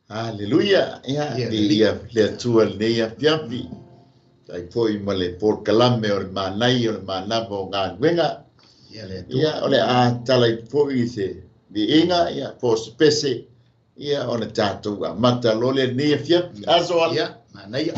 Haleluia. Ia, ia le Atua lenei afiafi. Tai foi ma le polokalame o le manai o le manava o galuega. Ia, o le a tala foi se viiga, ia, po se pese, ia, ona tatou amata loa lenei afiafi. Aso ala. Ia, manaia.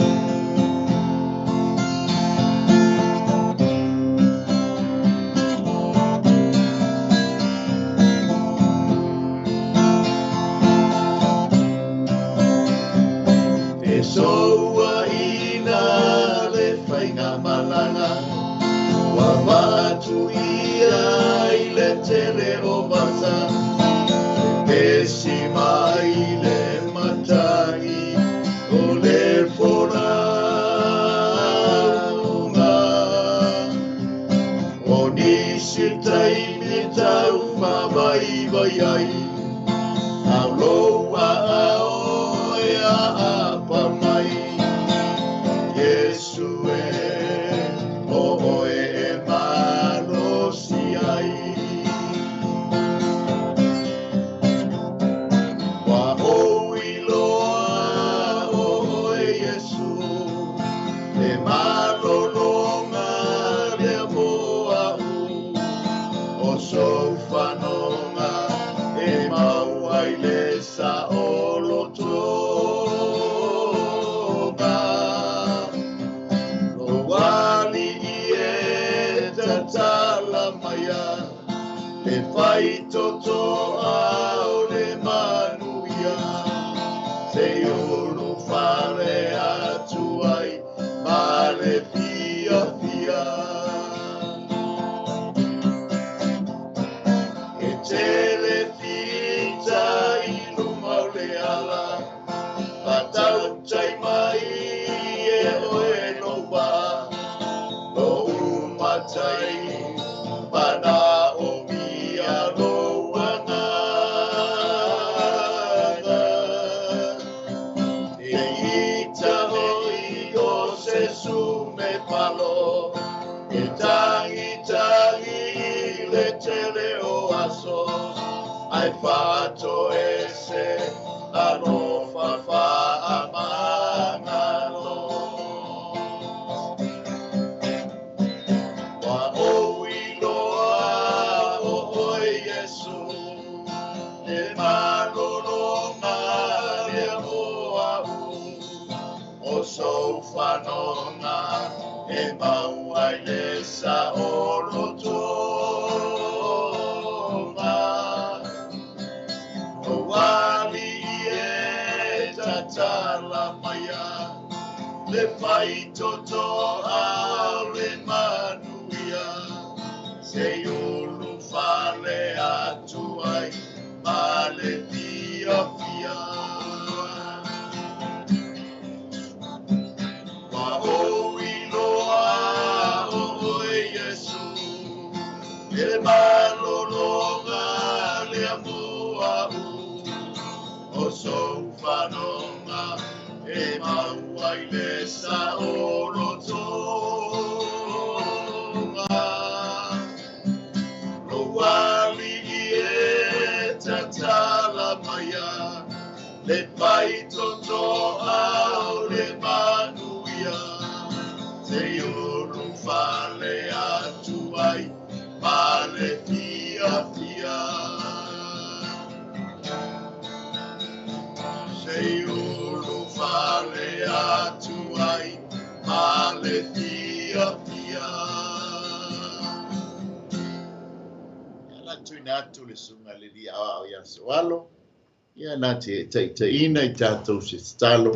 Ia na te taitaina i tātou se tatalo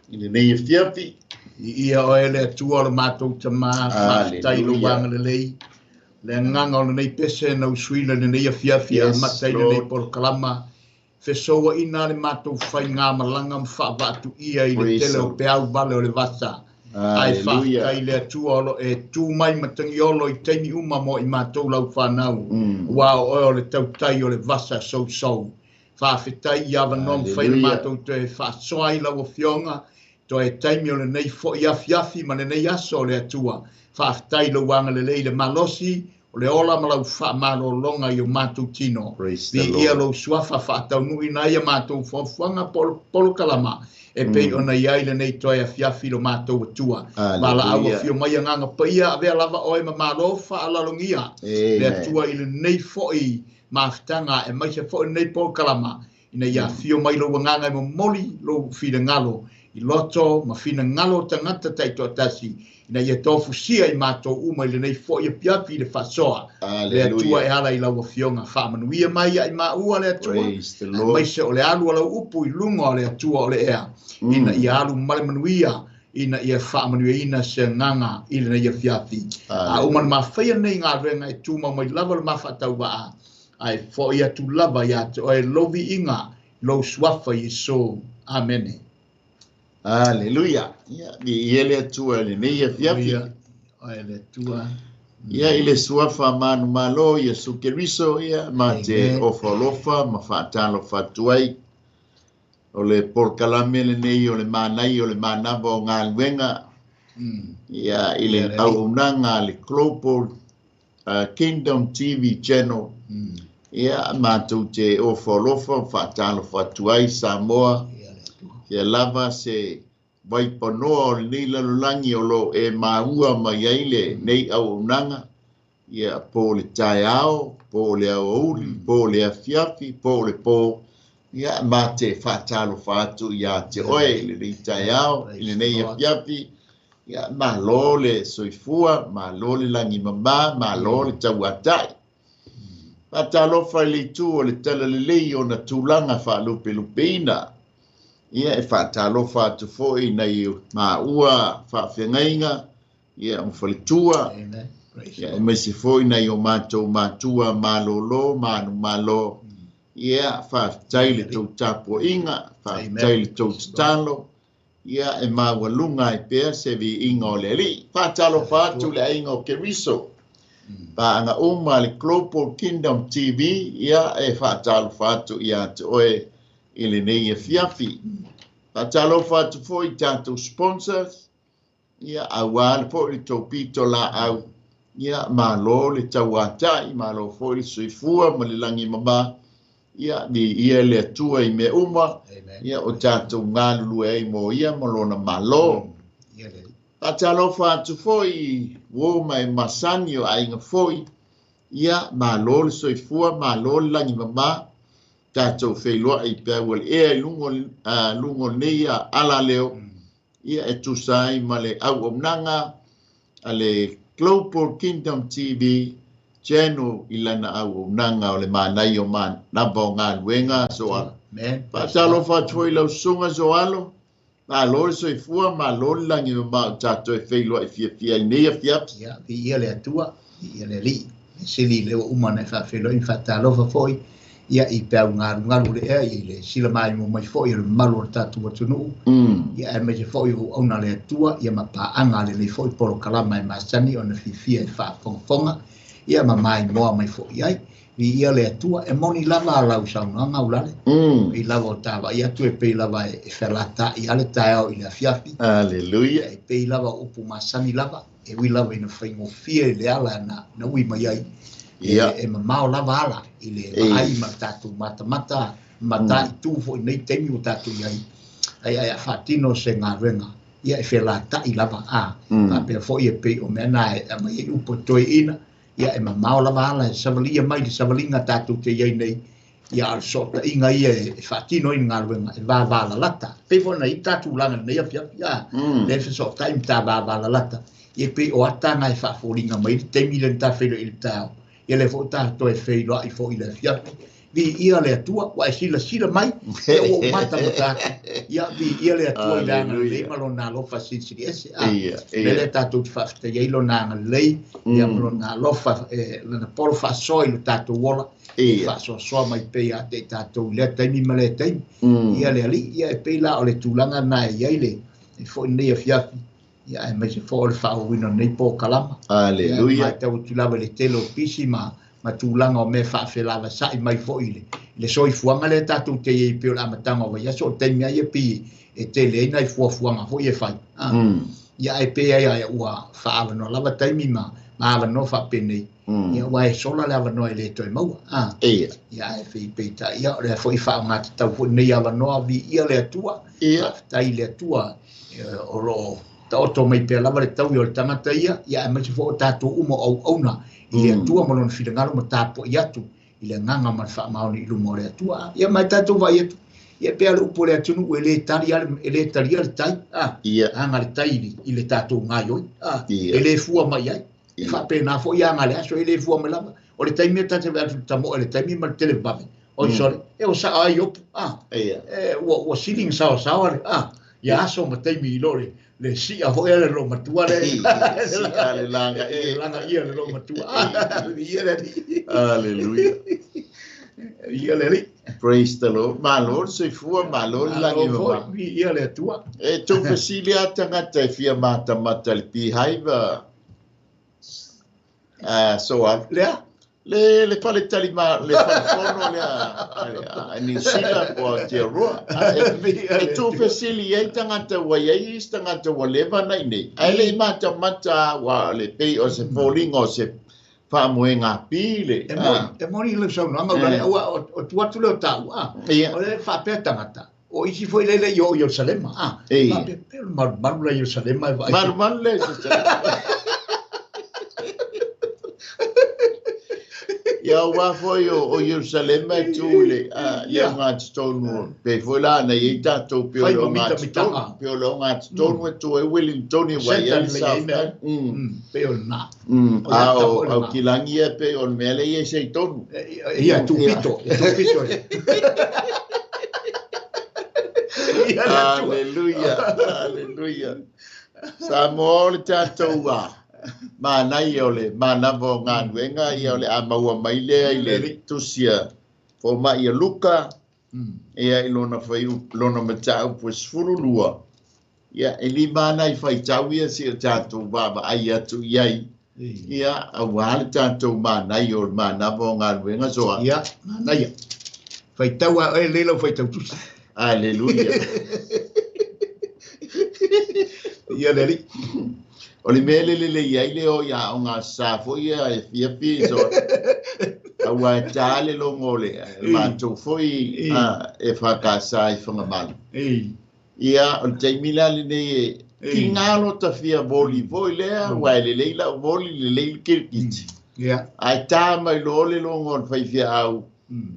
i lenei afiafi. Ia oe le Atua o le matou tamā, faafetai i lou agalelei. Le agaga o lenei pese na usuina i lenei afiafi, amata i lenei polokalama. Fesouaina le matou faigamalaga ma faavaatuia i le tele o peau vale o le vasa. Ai faafetai le Atua o lo e tu mai matagiolo i taimi uma mo i matou lau whanau. Ua o oe o le tautai o le vasa sousou. Faafetai i avanoa mafai ona matou toe faasoa ai lau afioga, toe taimi o lenei foi afiafi ma lenei aso o le Atua. Faafetai lou agalelei le malosi O le ola ma lau whaamalolonga i o mātou tino. Vi ia lou suafa whaataunui na ia mātou fuafuaga polokalama. E pei ona iai lenei toe afiafi lo mātou atua. Valaau afio mai agaga paia avea lava oe ma malo faalalogia. Le Atua i lenei foi mafutaga e maise foi lenei polokalama. Ina ia afio mai lou agaga e momoli lou finagalo. I loto ma finagalo o tagata taitoatasi. Ina ia tofusia i mātou uma i lenei foi afiafi i le faasoa. Le Atua e ala i lau afioga faamanuia mai ia i maua le Atua. Aemaise o le alu o lau upu i luga o le Atua o le ea. Ina ia alu ma le manuia. Ina ia faamanuiaina se agaga i lenei afiafi. A uma na mafaia nei galuega e tumau mai lava le mafaatauvaa. Ae fo'i atu lava ia te oe lou viiga, lou suafa Iesu. Amene. Aleluia. Ia, viia le Atua i lenei afiafi. Oe le Atua. Ia, i le suafa manumalo Iesu Keriso, ia, ma te ofa alofa ma faatalofa atu ai. O le polokalame lenei o le manai o le manava o galuega. Ia, i le auaunaga a le Global Kingdom TV Channel. Ia, matou te ofa alofa ma faatalofa atu ai Samoa. Ia lava se vaipanoa o lenei lalolagi o lo e maua mai ai lenei auaunaga. Ia, po le taeao, po le aoauli, po le afiafi, po le po. Ia, ma te faatalofa atu ia te oe i lenei taeao, i lenei afiafi. Ia, malo le soifua, malo le lagimama, malo le tauatai. Faatalofa i le itu o le talalelei o na tulaga faalupelupeina. Ia, e faatalofa atu foi nai maua faafeagaiga, ia, ma faletua. Ia, e maise foi nai o matou matua malolo, manumalo. Ia, faafetai le tou tapuaiga, faafetai le tou tatalo. Ia, e maualuga ai pea se viiga o le Alii. Faatalofa atu le aiga o Keriso. Paaga uma le Global Kingdom TV, ia, e faatalofa atu ia te oe i lenei afiafi. Faatalofa atu foi i tatou sponsors, ia, auā le foi le tou pito laau. Ia, malo le tauatai, malo foi le soifua ma le lagimama. Ia, viia le Atua i mea uma. Ia, o tatou galulue ai mo ia ma lona malo. Faatalofa atu foi i uo ma e masani o aiga foi. Ia, malo le soifua, malo le lagimama. Tatou feiloai peau o le ea i luga o lenei ala leo. Ia, e tusa ai ma le auaunaga a le Global Kingdom TV Channel i lana auaunaga o le manai o manava o galuega soalo. Faatalofa atu foi i lau susuga soalo. Malo le soifua, malo le lagimama o tatou e feiloai fiafia i nei afiafi. Ia, viia le Atua, viia le Alii. Sili le ua uma na e faafeiloai ma faatalofa foi. Ia, i peau galugalu le ea, i le sila maimo mai foi o le mamalu o le tatou atunuu. Ia, aemaise foi o auauna le Atua, ia ma paaga lenei foi polokalama e masani ona fiafia e faafogafoga. Ia, ma maimoa mai foi ai. Viia le Atua, e moni lava lau saunoaga ulale. I lava o tavaai atu e pei lava e felata'i a le taeao i le afiafi. Aleluia. E pei lava o upu masani lava. E ui lava ina faigofie i le ala na ui mai ai. E mamao lava ala i le vaai ma tatou matamata mataitu foi nei taimi ua tatou iai. Ai ai a faatino se galuega. Ia, e felata'i lava a. Faapea foi e pei o mea na e aumai ai upu e toeaina. Ia, e mamao lava ala e savalia mai le savaliga tatou te iai nei. Ia, a o le sootaiga ia e faatino ai le galuega e vavalalata. Pei foi ona i tatou tulaga i lenei afiafi. Le fesootai ma ta vavalalata. Ia, pei o ataga e faafoliga mai le taimi lea na ta feiloai i le taeao. Ia, lea foi ta toe feiloai foi i le afiafi. Viia le Atua, ua e silasila mai, ia ua ou matamata atu. Ia, viia le Atua i le agalelei ma lona alofa silisili ese. Le lea tatou te faafetai ai lona agalelei, ia ma lona alofa, lana polo faasoa i lo tatou ola. E faasoasoa mai pei ia te i tatou i lea taimi ma lea taimi. Ia le Alii, ia e pei la o le tulaga na e iai le foi lenei afiafi. Ia, aemaise foi o le faaauauina o lenei polokalama. Aleluia. Ia, matau atu lava i le tele o pisi ma tulaga o mea faafelavasa'i mai foi i le soifuaga lea tatou te iai pei o le amataga o vaiaso o le taimi ai e pei e tele ai nai fuafuaga foi e fai. Ia, ae pei ai ua faaavanoa lava taimi ma ma avanoa faapenei ia ua e sola le avanoa e le toe maua ia e feipeitai ia o lea foi faaaogatatau foi lenei avanoa viia le Atua faafetai i le Atua o loo taoto mai pea lava le taui o le tagata ia ia aemaise foi o tatou uma o auauna i le Atua ma lona finagalo ma tapuai atu i le agaga ma le faamaoni i luma o le Atua ia ma e tatou vaai atu ia pea le upu o le atunuu e le talia le tai aga le tai i le tatou gaioi e le fua mai ai e faapena foi aga le aso e le fua mai lava o le taimi e tatou atu tamoe le taimi ma le televave oi sole e o saa ai opu ua sili na saosaoa le ia aso ma taimi i lo le sia foi le lo matua le sia le laga ia le lo matua ia le hallelujah ia le praise the Lord malo soifua malo lagi ma ia le Atua e tou fesili a tagata e fia matamata le beehive so lea le fale talima le fale fono lea New Zealand po Aotearoa e tou fesili ai tagata ua iai isi tagata ua leva na i nei ae le i matamata ua le pei o se foliga o se faamoega pi le e moni le saunoaga ula le aua o tu atu le o taua o le faapea tagata o isi foi lele i o Ierusalema faapea pe malumalu la Ierusalema e vaai malumalu le Ierusalema ia ua foi o Ierusalema e tu le ia ngā tonu pe foi la na i tatou pe o ngā tonu pe o ngā tonu e tu e Wellington e wai ai sa pe o na a o kilangi e pe o mele i se tonu ia tu pito Hallelujah hallelujah Samoa le tatou manai o le manava o galuega ia o le a maua mai lea i le tusia fomaʻi a Luka ia i lona lona mataupu e 12 ia e lima ana i faitau ia si o tatou vaavaai atu i ai ia auā le tatou manai o le manava o galuega soa ia manaia faitau a oe lei lau faitau tusi Hallelujah ia le alii o le mea lelelei ai le o ia o ngā sa foi ia e fiafia so aua e tā le logo o le matou foi e whakasa i whangamalu. Ia, o le taimi la lenei e ki ngā lo ta fia voli foi lea, ua e lelei lau voli, lelei le kirikiti. Ai tā mai lo le logo o le whaifia au,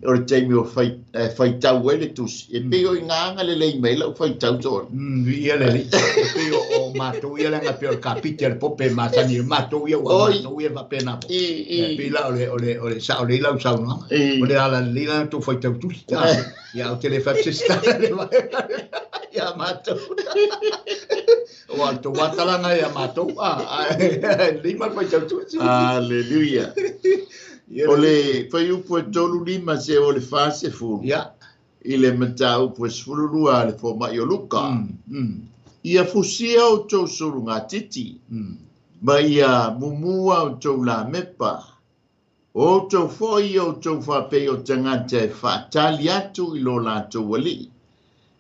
o le taimi o whaitau e le tusi. E pei o i ngā lelei mai lau whaitau tōna. Ia le li. E pei o mātou ia lenga pe o le kapite le pope masani mātou ia ua mātou ia wapena po. E pei la o le sa o le lau saunoaga. O le ala le la tō whaitau tusi. Ia o te le whapsista le ia mātou. O a tō watalanga ia mātou. Lima whaitau tusi. Hallelujah. O le whaiupu e 35 se o le 40. I le mataupu e 12 le fomaʻi o Luka. Ia fusia o tou sulugatiti. Ma ia mumua o tou lamepa. O tou foi o tou faapei o tagata e faatali atu i lo latou alii.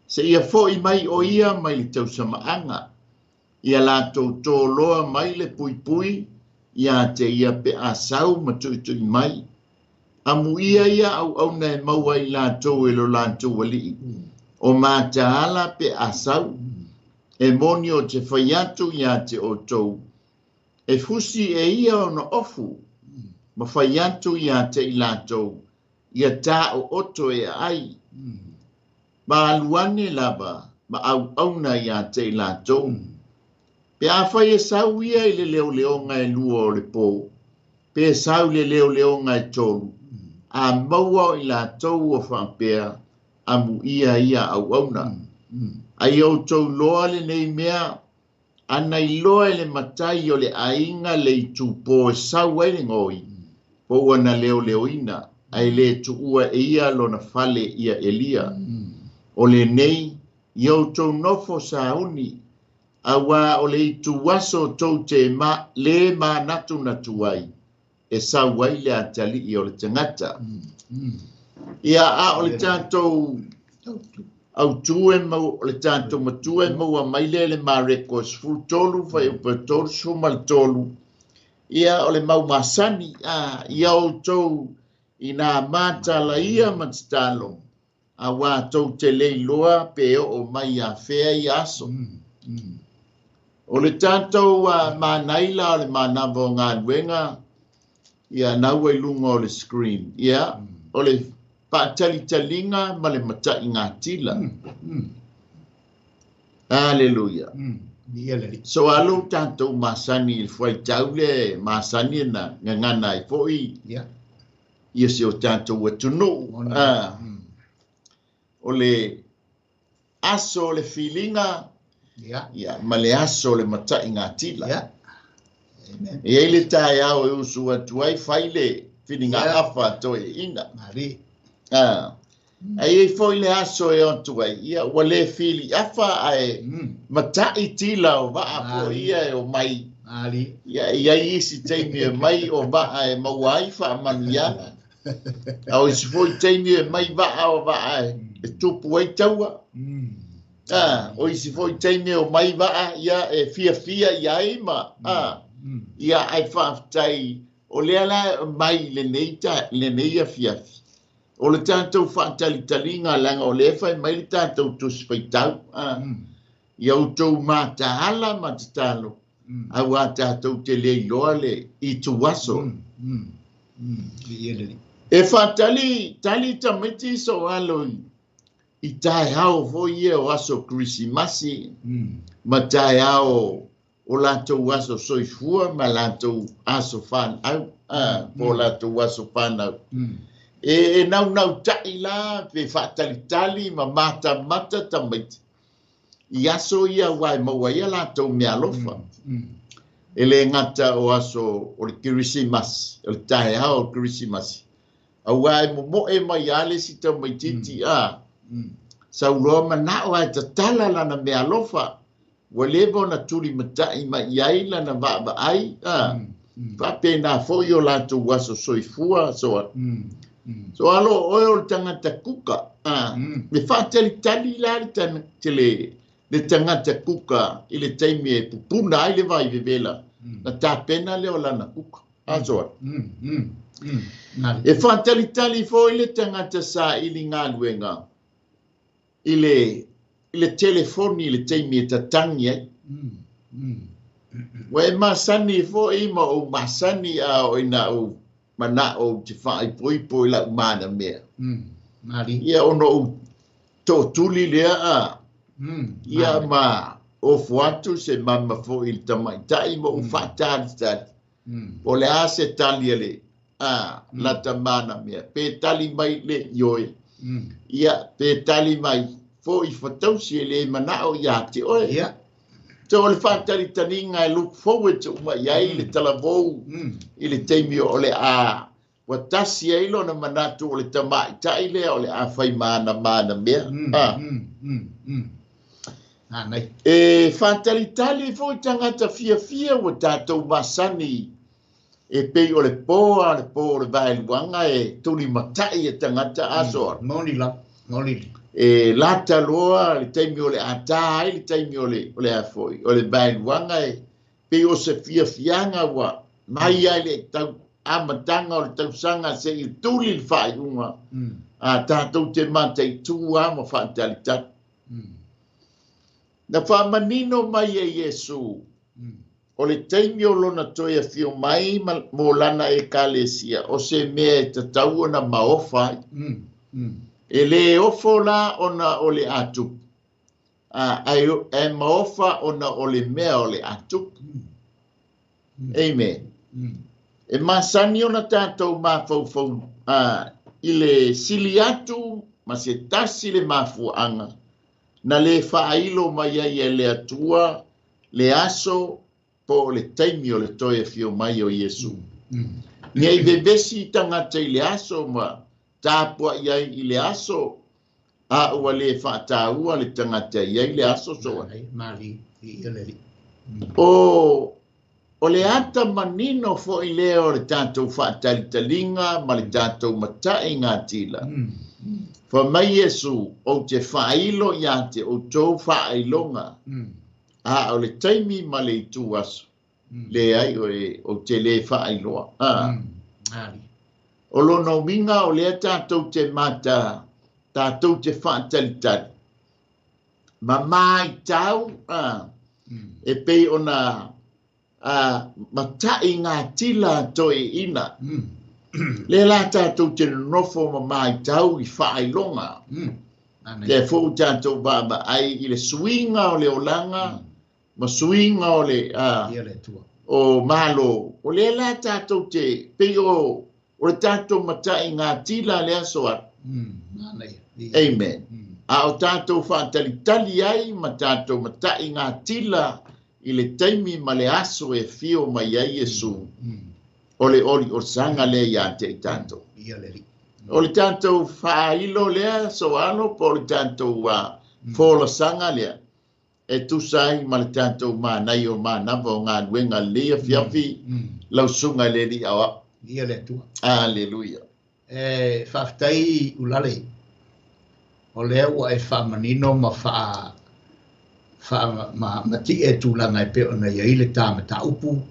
Se ia foʻi mai o ia mai le tausamaaga. Ia latou toloa mai le puipui. Ia te ia pe asau ma tuitui mai. Amu ia ia au auna e maua i latou e lo latou alii. O mataala pe asau. E moni o te whaiatu ia te o tou. E fusi e ia ona ofu. Ma whaiatu ia te i latou. Ia tā o oto e ai. Ma aluane lava. Ma au auna ia te i latou. Pe a whai e sau ia i le leo leonga e lua o le pō. Pe sau le leo leonga e tolu. A maua o i latou o whaapea. Amu ia ia au auna. Ai au tau loa le nei mea. Ana i loa e le matai o le ainga le i tupō e sau ai le ngoi. Po ua na leo leoina. Ai le tuua e ia lona fale ia Elia. O le nei, i au tau nofo sauni. Aua o le itu aso tou te ma, le manatu na tuai. E sau ai le atali i o le tangata. Ia a o le tātou au tue mau, o le tātou matua e maua mai le le Mareko 13 whai upa 33. Ia o le maumasani ia outou i nā matalaia ma tatalo auā tou te le iloa pe oo mai ia fea ia aso. O le tatou manaila o le manava o galuega ia naua i luga o le screen. Ia o le faatalitaliga ma le mataigatila. Aleluia. So alo tatou masani i le fuaitau le masani na gagana ai foi ia se o tatou atunuu. O le aso o le filiga ia ma le aso o le mataigatila. E i ai le taeao e usu atu ai fai le filiga afa toeaiina. Ae i ai foi le aso e atu ai ia ua le fili afa ae matai tila o vaa foi ia e o mai. Ia e i ai isi taimi e mai o vaa e maua ai faamanuiaga. A o isi foi taimi e mai vaa o vaa e tupu ai taua. O isi foi taimi o mai vaa ia e fiafia i ai ma ia ai faafetai o lea la mai lenei ta lenei afiafi. O le tatou faatalitaliga leaga o lea e fai mai le tatou tusi faitau. Ia outou mataala ma tatalo auā tatou te le iloa le ituaso. E faatali tali tamaiti so alo i taeao foi ia o aso Kerisimasi ma taeao o latou aso soifua ma latou aso fanau po o latou aso fanau. E naunautai la pe faatalitali ma matamata tamaiti i aso ia ua e maua ai a latou meaalofa. E le gata o aso o le Kerisimasi, o le taeao o le Kerisimasi. Auā e momoe mai lava le isi tamaitiiti sauloa manao ae tatala lana meaalofa. Ua leva ona tulimatai mai i ai lana vaavaai faapena foi o latou aso soifua so. So alo o oe o le tagata kuka e faatalitali la le tagata kuka i le taimi e pupuna ai le vai vevela na tapena lea o lana kuka. Asoa. E faatalitali foi le tagata saili galuega i le telefoni i le taimi e tatagi ai. Ua e masani foi ma ou masani a o ina ou manao ou te faaipoipo i lau manamea. Ia ona ou tootuli lea ia ma ofo atu se mama foi i le tamaitai ma ou faatalitali. Po o le a se tali a le lata manamea. Pe tali mai le ioe. Ia pe tali mai foi fatausi e le manao ia te oe. So o le faatalitaliga e look forward to uma i ai le talavou i le taimi o le a ua tasi ai lona manatu o le tamaitai lea o le a fai mana manamea. E faatalitali foi tagata fiafia ua tatou masani e pei o le po a le po o le vaeluaga e tulimatai e tagata asoa. Moni la, moni. E lata loa le taimi o le atā ai le taimi o le a foi o le vaeluaga e pei o se fiafiaga ua mai ai le tau amataga o le tausaga seia tuli le faaiuga a tatou te mataitū a ma faatalitali. Na faamanino mai e Iesu o le taimi o lona toe afio mai mo lana ekalesia o se mea e tatau ona maofa ai. E le ofo la ona o le atupu. Ae maofa ona o le mea o le atupu. Amen. E masani ona tatou mafaufau i le sili atu ma se tasi le mafuaaga na le faailo mai ai e le Atua le aso po o le taimi o le toe afio mai o Iesu. Nei vevesi tagata i le aso ma tapuai ai i le aso a ua le faataua le tagata i ai le aso soa. O le ata manino foi lea o le tatou faatalitaliga ma le tatou mataigatila. Fa mai Iesu ou te faailo ia te outou faailoga a o le taimi ma le itu aso. Leai o te le faailoa. O lona uiga o lea tatou te mata, tatou te faatalitali, ma maitau e pei ona matai ngā tila toeina. Le la tatou te nonofo ma maitau i faailoga. Le fou tatou vaavaai i le suiga o le olaga ma suiga o le o malo. O le la tatou te pei o le tatou matai ngā tila le aso atu. Amen. A o tatou faatalitali ai ma tatou matai ngā tila i le taimi ma le aso e fio mai ai Iesu. O le oli o sanga le ia te i tatou. O le tatou faailo lea so alo po o le tatou folasanga lea e tusa ai ma le tatou manai o manava o galuega lelei afiafi lausuga le alii aoao. Ia le Atua. Aleluia. E faafetai ulale o lea ua e faamanino ma matie tulaga e pei ona iai le ta mataupu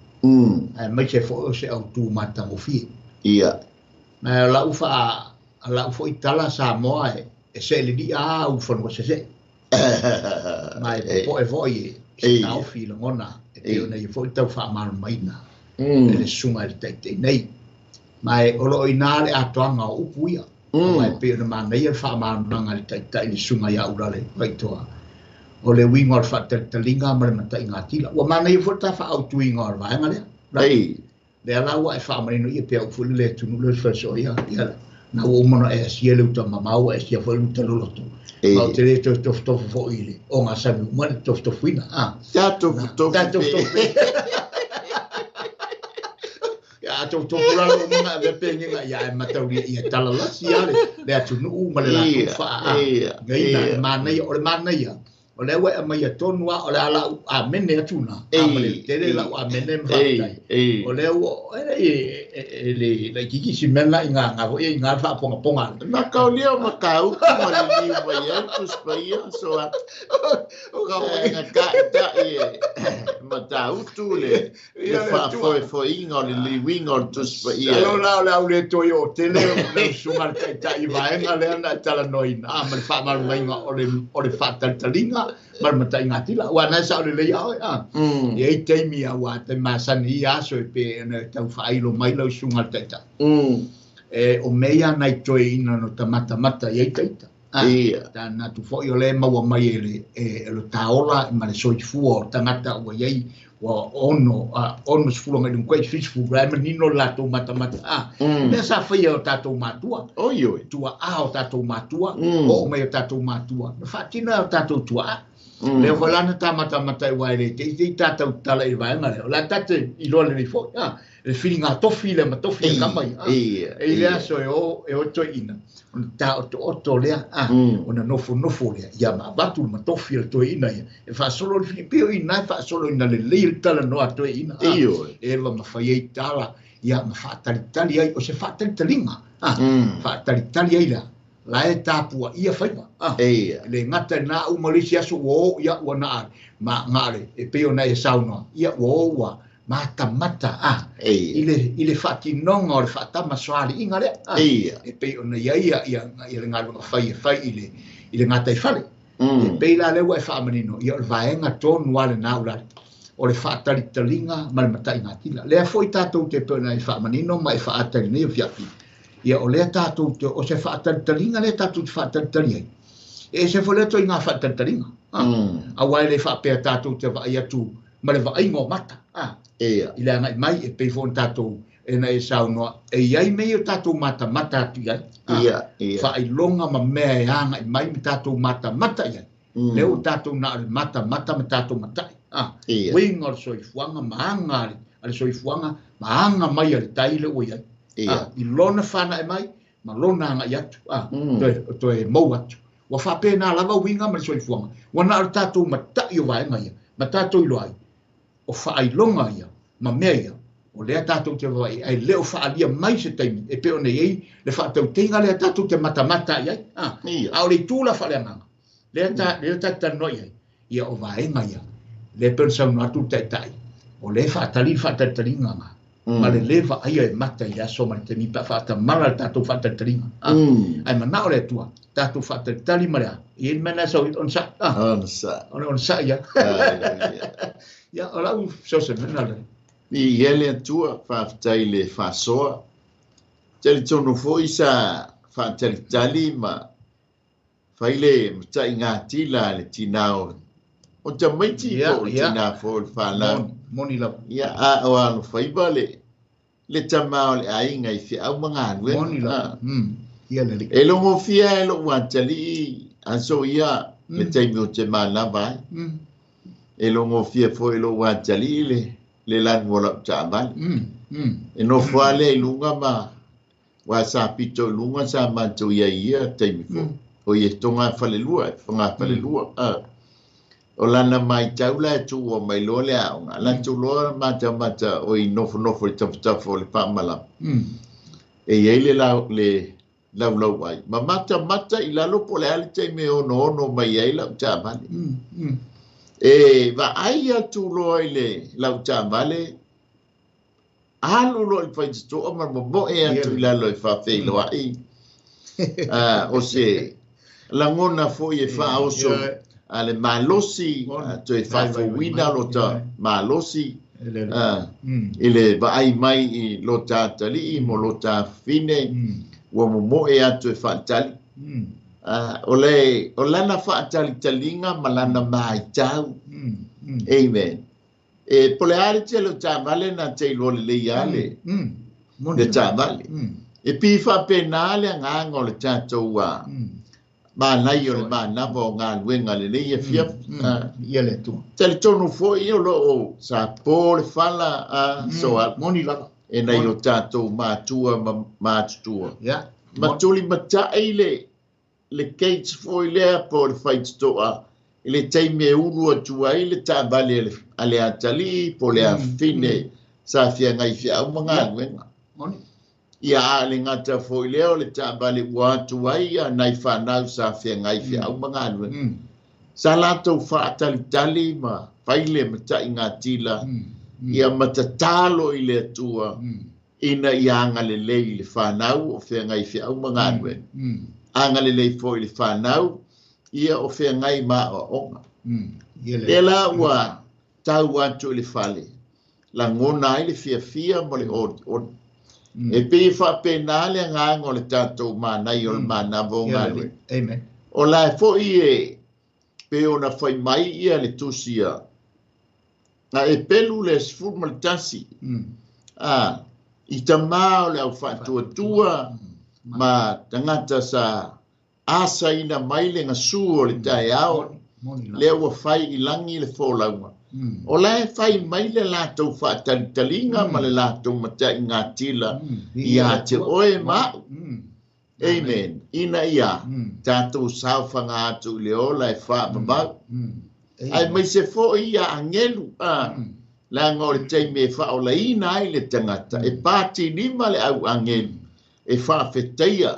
aemaise foi o se autu matagofie. Ia. Ma lau lau foi tala Samoa e seelili'a a ufanua sesee. Ma e popo'e foi e se taofi lagona e pei ona ia foi tau faamalamalamaina e le susuga i le taita'i nei. Ma e o loo ina le atoaga o upu ia. Ma e pei ona manaia le faamalamalamaga a le taita'i le susuga ia Ulale Vaitoa. O le uiga o le faatalitaliga ma le mataiga atila. Ua manaia foi le ta faaautuiga o le vaega lea. Lea la ua e faamanino ia pe au foi le atunuu le falesoa ia na ua uma ona e asia le uta mamao ua e asia foi le uta loloto. Ma o te le toe tofotofo foi i le ogasami uma le tofotofoina. Tatou Tofotofo. Ia tofotofo lalo uma nga avea pe ngenga ia e mataulia ia talalasi ia le atunuu ma le latou faa. Ngaina manaia o le manaia. O le ua e aumai tonu a o le ala au amene atu na. A ma le tele lau amene ma faafetai. O lea ua e le laitiiti si mea na i ngā foi i ngā faapogapoga. Ma kaulia o makautu ma le liu mai ai Tusi Paia so atu. O ka Na taʻitaʻi e matautu le faafoefoeina o le liuina o le Tusi Paia. Alo la o le au le toe o tele o le susuga le taitaʻi vaega lea na e talanoaina ma le faamalamalamaina o le faatalitaliga ma le mataiga atila. Ua na e sao lelei a oe. E ai taimi a ua te masani i aso e pe na tau faailo mai lau susuga le taitaʻi. E o mea ia nai toeina no ta matamata i ai taita. Ta natu foi o le maua mai e le taola ma le soifua o tagata ua iai ua ono sefulu agai luga koe fisifu la e manino le latou matamata. Mea sa faia o tatou matua. Oi oi. Tua'a o tatou matua. Oo mai o tatou matua. Na faatina o tatou tua'a. Lea foi la na ta matamata i ua e le teitei tatou tala i le vaega lea. O la tate iloa lelei foi. Le filiga tofi le ma tofi e kama ia. E i le aso e o toeina. Ona ta oto lea. Ona nofonofo lea. Ia ma avatu le matofi o le toeina ia. E faasolo le fili. Pei o ina e faasolo ina lelei le talanoa a toeina. E va mafai ai tala. Ia ma faatalitali ai. O se faatalitaliga. Faatalitali ai la. La e tapua ia faiva. Le gata na uma le isi aso ua o ia ua na ma ngale e pei ona e saunoa. Ia ua o ua matamata i le faatinoga o le faatamasoaliiga lea. E pei ona ia ia ia le galuega fai e fai i le gataifale. E pei la lea ua e faamanino ia o le vaega tonu a lena ulale. O le faatalitaliga ma le mataiga atila. Lea foi tatou te pei ona e faamanino ma e faata i lenei afiafi. Ia o lea tatou te o se faatalitaliga lea tatou te faatalitali ai. E se foi lea toaiga faatalitaliga. Aua e le faapea tatou te vaai atu ma le vaaiga o mata. I le agai mai e pei foi ona tatou e na e saunoa e iai mea o tatou matamata atu i ai. Faailoga ma mea e agai mai ma tatou matamata i ai. Lea ua tatou na o le matamata ma tatou mata'i. Uiga o le soifuaga ma aga a le soifuaga ma aga mai a le tai le ua i ai. I lona fanae mai ma lona agai atu. Toe mou atu. Ua faapena lava uiga ma le soifuaga. Ua na o le tatou mata'i o vaega ia. Ma tatou iloa ai. O faailoga ia ma mea ia. O lea tatou te vaai ai le o faalia mai se taimi e pei ona i ai le faatautaiga lea tatou te matamata i ai. A o le itu la faaleagaga. Lea ta talanoa i ai. Ia o vaega ia. Lea pei ona saunoa atu le taita'i. O le faatali faatalitaliga na ma le lē vaaia e mata i le aso ma le taimi pe a faatamala le tatou faatalitaliga ae manao le Atua tatou faatalitali ma le a i ai le mea na sau onosaʻi o le onosaʻi ia ia o lau fesoasoani le i le Atua faafetai le faasoa talitonu foi sa faatalitali ma fai le mataigatila le tinā o tamaiti po o le tinā foi o le fanau moni lava ia a o alofaiva le tamā o le aiga i feau ma galuega moni lava ia le e logofia e lou atalii aso ia le taimi o te manava ai e logofia foi e lou atalii le lanu o lau taavale e nofo lava lea i luga ma ua sa pito i luga sa matou iai ia taimi foi o ia toga falelua fagafalelua o lana maitau la e tuua mai loa le aoga latou loa matamata o i nofonofo i tafatafa o le faamalama e iai le laulau ai ma matamata i lalo po o le a le taimi e onoono mai ai lau taavale e vaai atu loa i le lau taavale alu loa i le faititoa ma momoe atu i lalo e faafeiloai o se lagona foi e faaoso a le malosi toe faafouina lota malosi i le vaai mai i lota atalii mo lota afafine ua momoe atu e faatali o lana faatalitaliga ma lana maitau amen e po le a le tele o taavale na te iloa lelei a le taavale e pei faapena le agaga o le tatou manai o le manava o galuega lelei e fiafi ia le Atua talitonu foi o loo sa po le fala so moni lava e nai o tatou matua ma matutua ma tuli matai le gates foi lea po le faititoa i le taimi e ulu atu ai le taavale a le atalii po le afafine sa feagai feau ma galuega ia a le gata foi lea o le taavale ua atu ai ia nai fanau sa feagai feau ma galuega sa latou faatalitali ma fai le mataigatila ia matatalo i le Atua ina ia agalelei i le fanau o feagai feau ma galuega agalelei foi i le fanau ia o feagai ma aoaoga lea la ua tau atu i le fale lagona ai le fiafia ma le olioli e pei e faapena le agaga o le tatou manai o le manava o galuega amen o la e foi e pei ona fai mai ia le tusi a e pelu le 11 i tamā o le aufaatuatua ma tagata sa asaina mai le gasū o le taeao lea ua fai i lagi le folauga o la e fai mai le latou faatalitaliga ma le latou mataigatila ia te oe ma a'u amen ina ia tatou saofaga atu i le ola e faavavau ae maise foi ia agelu leaga o le taimi e faaolaina ai le tagata e patilima le au agelu e faafetaia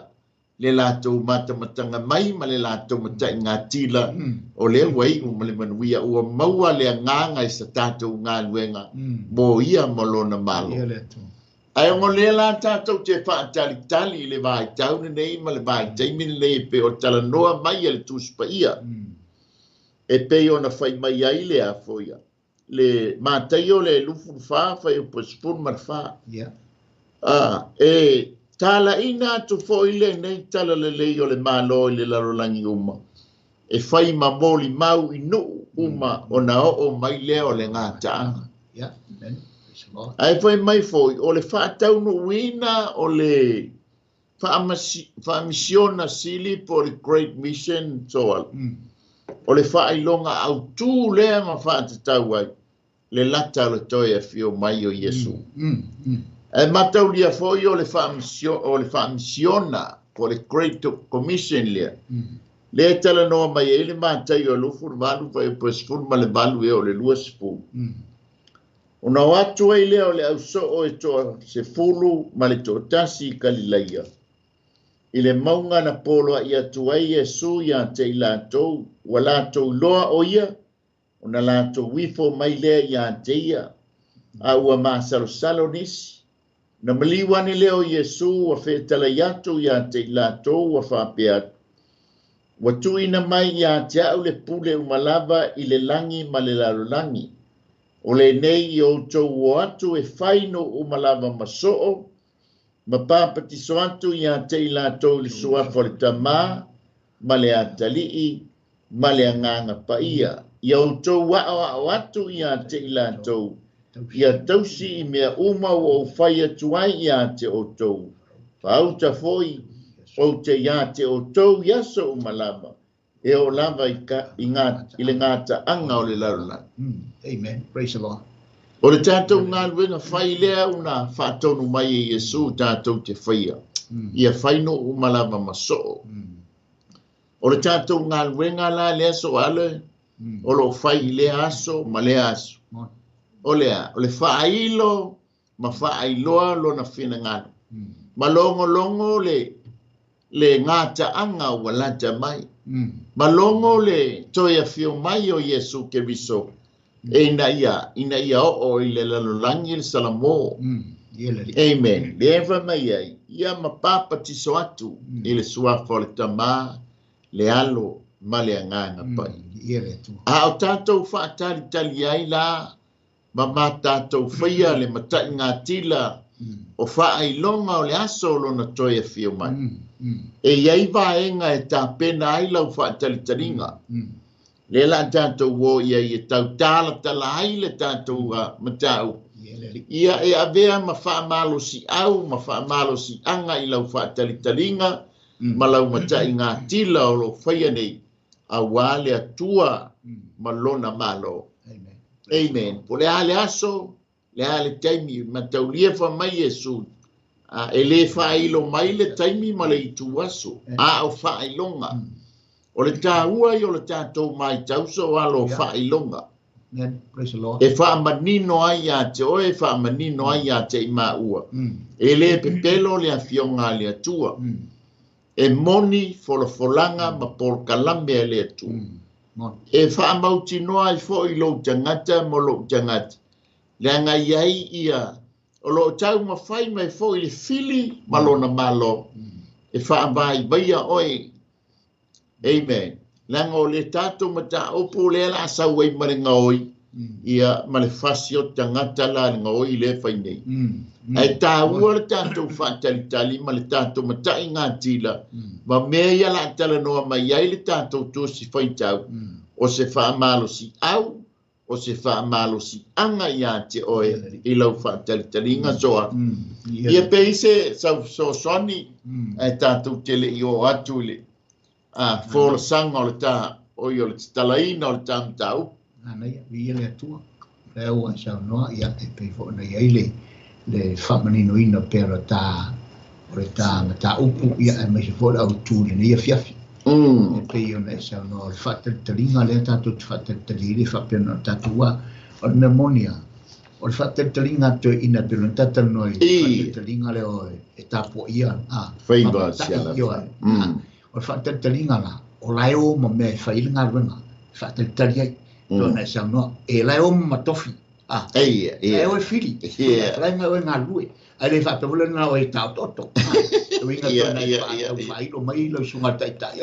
le latou matamataga mai ma le latou mataigatila o lea ua iu ma le manuia ua maua le agaga i sa tatou galuega mo ia ma lona malo ae ogo lea la tatou te faatalitali i le vaitau lenei ma le vaitaimi lenei e pei o talanoa mai a le Tusi Paia e pei ona fai mai ai le afoia le Mataio le 24 fuaiupu 14 e talaina atu foi lenei tala lelei o le Malo i le lalolagi uma e fai ma molimau i nuu uma ona oo mai lea o le gataaga ae fai mai foi o le faataunuuina o le faamisiona sili po o le Great Mission soal o le faailoga autū lea ma faatatau ai le lata o le toe afio mai o Iesu ae mataulia foi o le faamisiona po o le Great Commission lea lea e talanoa mai ai le Mataio 28 fuaiupu 18 e o le 20 ona o atu ai lea o le ausoo e toa 11 ma le 11 i Kalilaia i le mauga na poloai atu ai Iesu ia te i latou ua latou iloa o ia ona latou ifo mai lea ia te ia. A ua masalosalo nisi. Na maliu ane lea o Iesu ua fetalai atu ia te i latou ua faapea atu. Ua tuuina mai ia te au le pule uma lava i le lagi ma le lalolagi. O lenei i outou o atu e fai nuu uma lava ma soo, ma papatiso atu ia te i latou i le suafa o le Tamā, ma le Atalii, ma le Agaga Paia. Ia outou aoao atu ia te i latou, ia tausi i mea uma ua ou fai atu ai ia te outou. Faauta foi ou te ia te outou i aso uma lava, e oo lava i le gataaga o le lalolagi. Amen. Praise the Lord. O le tatou galuega fai lea una faatonu mai e Iesu tatou te faia. Ia fai nuu uma lava ma soo. O le tatou galuega la lea so ale, o lo fai i lea aso ma lea aso. O lea, o le faailo ma faailoa lona finagalo. Ma logologo le gataaga ua lata mai. Ma logo le toe afio mai o Iesu Keriso. E ina ia oo i le lalolagi le Salamo. Amen. Le fa mai ai, ia ma papatiso atu i le suafa o le Tamā, le Alo ma le Agaga Paia. A o tatou faatalitali ai la, ma ma tatou faia le matai gatila o faailoga o le aso o lona toe afio mai. E iai vaega e tapena ai lau faatalitaliga. Le la tatou o ia i e tautalatala ai le tatou mataupu. Ia e avea ma faamalosiau ma faamalosiaga i lau faatalitaliga ma lau matai gatila o lo faia nei, auā le Atua ma lona Malo. Amen. Po le a le aso, le a le taimi, ma taulia fa mai Iesu, e le faailo mai le taimi ma le itu aso, a o faailoga. O le tāua i o le tatou maitauso o alo o faailoga. E faamanino ai ia te oe, e faamanino ai ia te i maua. E le pepelo le afioga a le Atua. E moni folafolaga ma polokalame a le Atua. E faamautinoa ai foi lou tagata ma lou tagata. Leaga iai ia o loo taumafai mai foi le fili ma lona Malo. E faavaivaia oe. Amen. Leaga o le tatou mataupu lea la sau ai ma le gaoi, ia ma le fasi o tagata la le gaoi le fai nei. Ae tāua le tatou faatalitali ma le tatou matai gatila, ma mea ia la talanoa mai ai le tatou tusi faitau, o se faamalosiau, o se faamalosiaga ia te oe i lau faatalitaliga soa. Ia pei se sausoasoani, ae tatou te le i oo atu i le folasaga o le ta, o i o le tatalaina o le ta mataupu. Anaia, viia le Atua. Lea ua saunoa, ia, e pei foi ona i ai le faamaninoina pea o le ta mataupu, ia, aemaise foi le autū i lenei afiafi. E pei ona e saunoa o le faatalitaliga lea tatou te faatalitali ai le faapea ona tatou a. O le mea moni a, o le faatalitaliga a toeaina pei ona tatalanoa i le faatalitaliga lea o e tapuaia, Faiva siala. O le faatalitaliga la, o lae o ma mea e fai le galuega, e faatalitali ai. Ona e saunoa, e lae o ma matofi. Lae o e fili. Lae mai o e galue. Ai le faapea na o e taototo. E uiga tona e faaailo mai lau susuga taitai.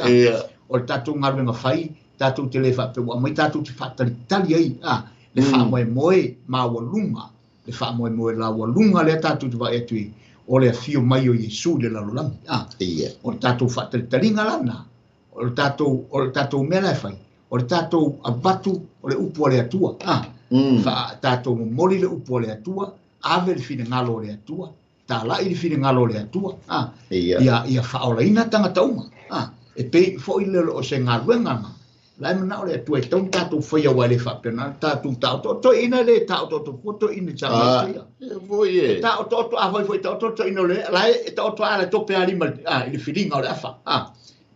O le tatou galuega fai, tatou te le faapea ua aumai tatou te faatalitali ai. Le faamoemoe maualuga, le faamoemoe laualuga lea tatou te vaai atu i o le afio mai o Iesu i le lalolagi. O le tatou faatalitaliga lana, o le tatou mea la e fai, o le tatou avatu o le upu a le Atua. Tatou momoli le upu a le Atua, ave le finagalo o le Atua, talai le finagalo o le Atua. Ia faaolaina tagata uma. E pei foi le o se galuega na. La e manao le Atua e tau tatou faia aua e le faapea na tatou taoto'oto ina le taoto'oto fua toeaina i sa mai ia. E taoto'oto a foi foi taoto'oto ina le la e taoto a le tope a lima i le filiga o le afa.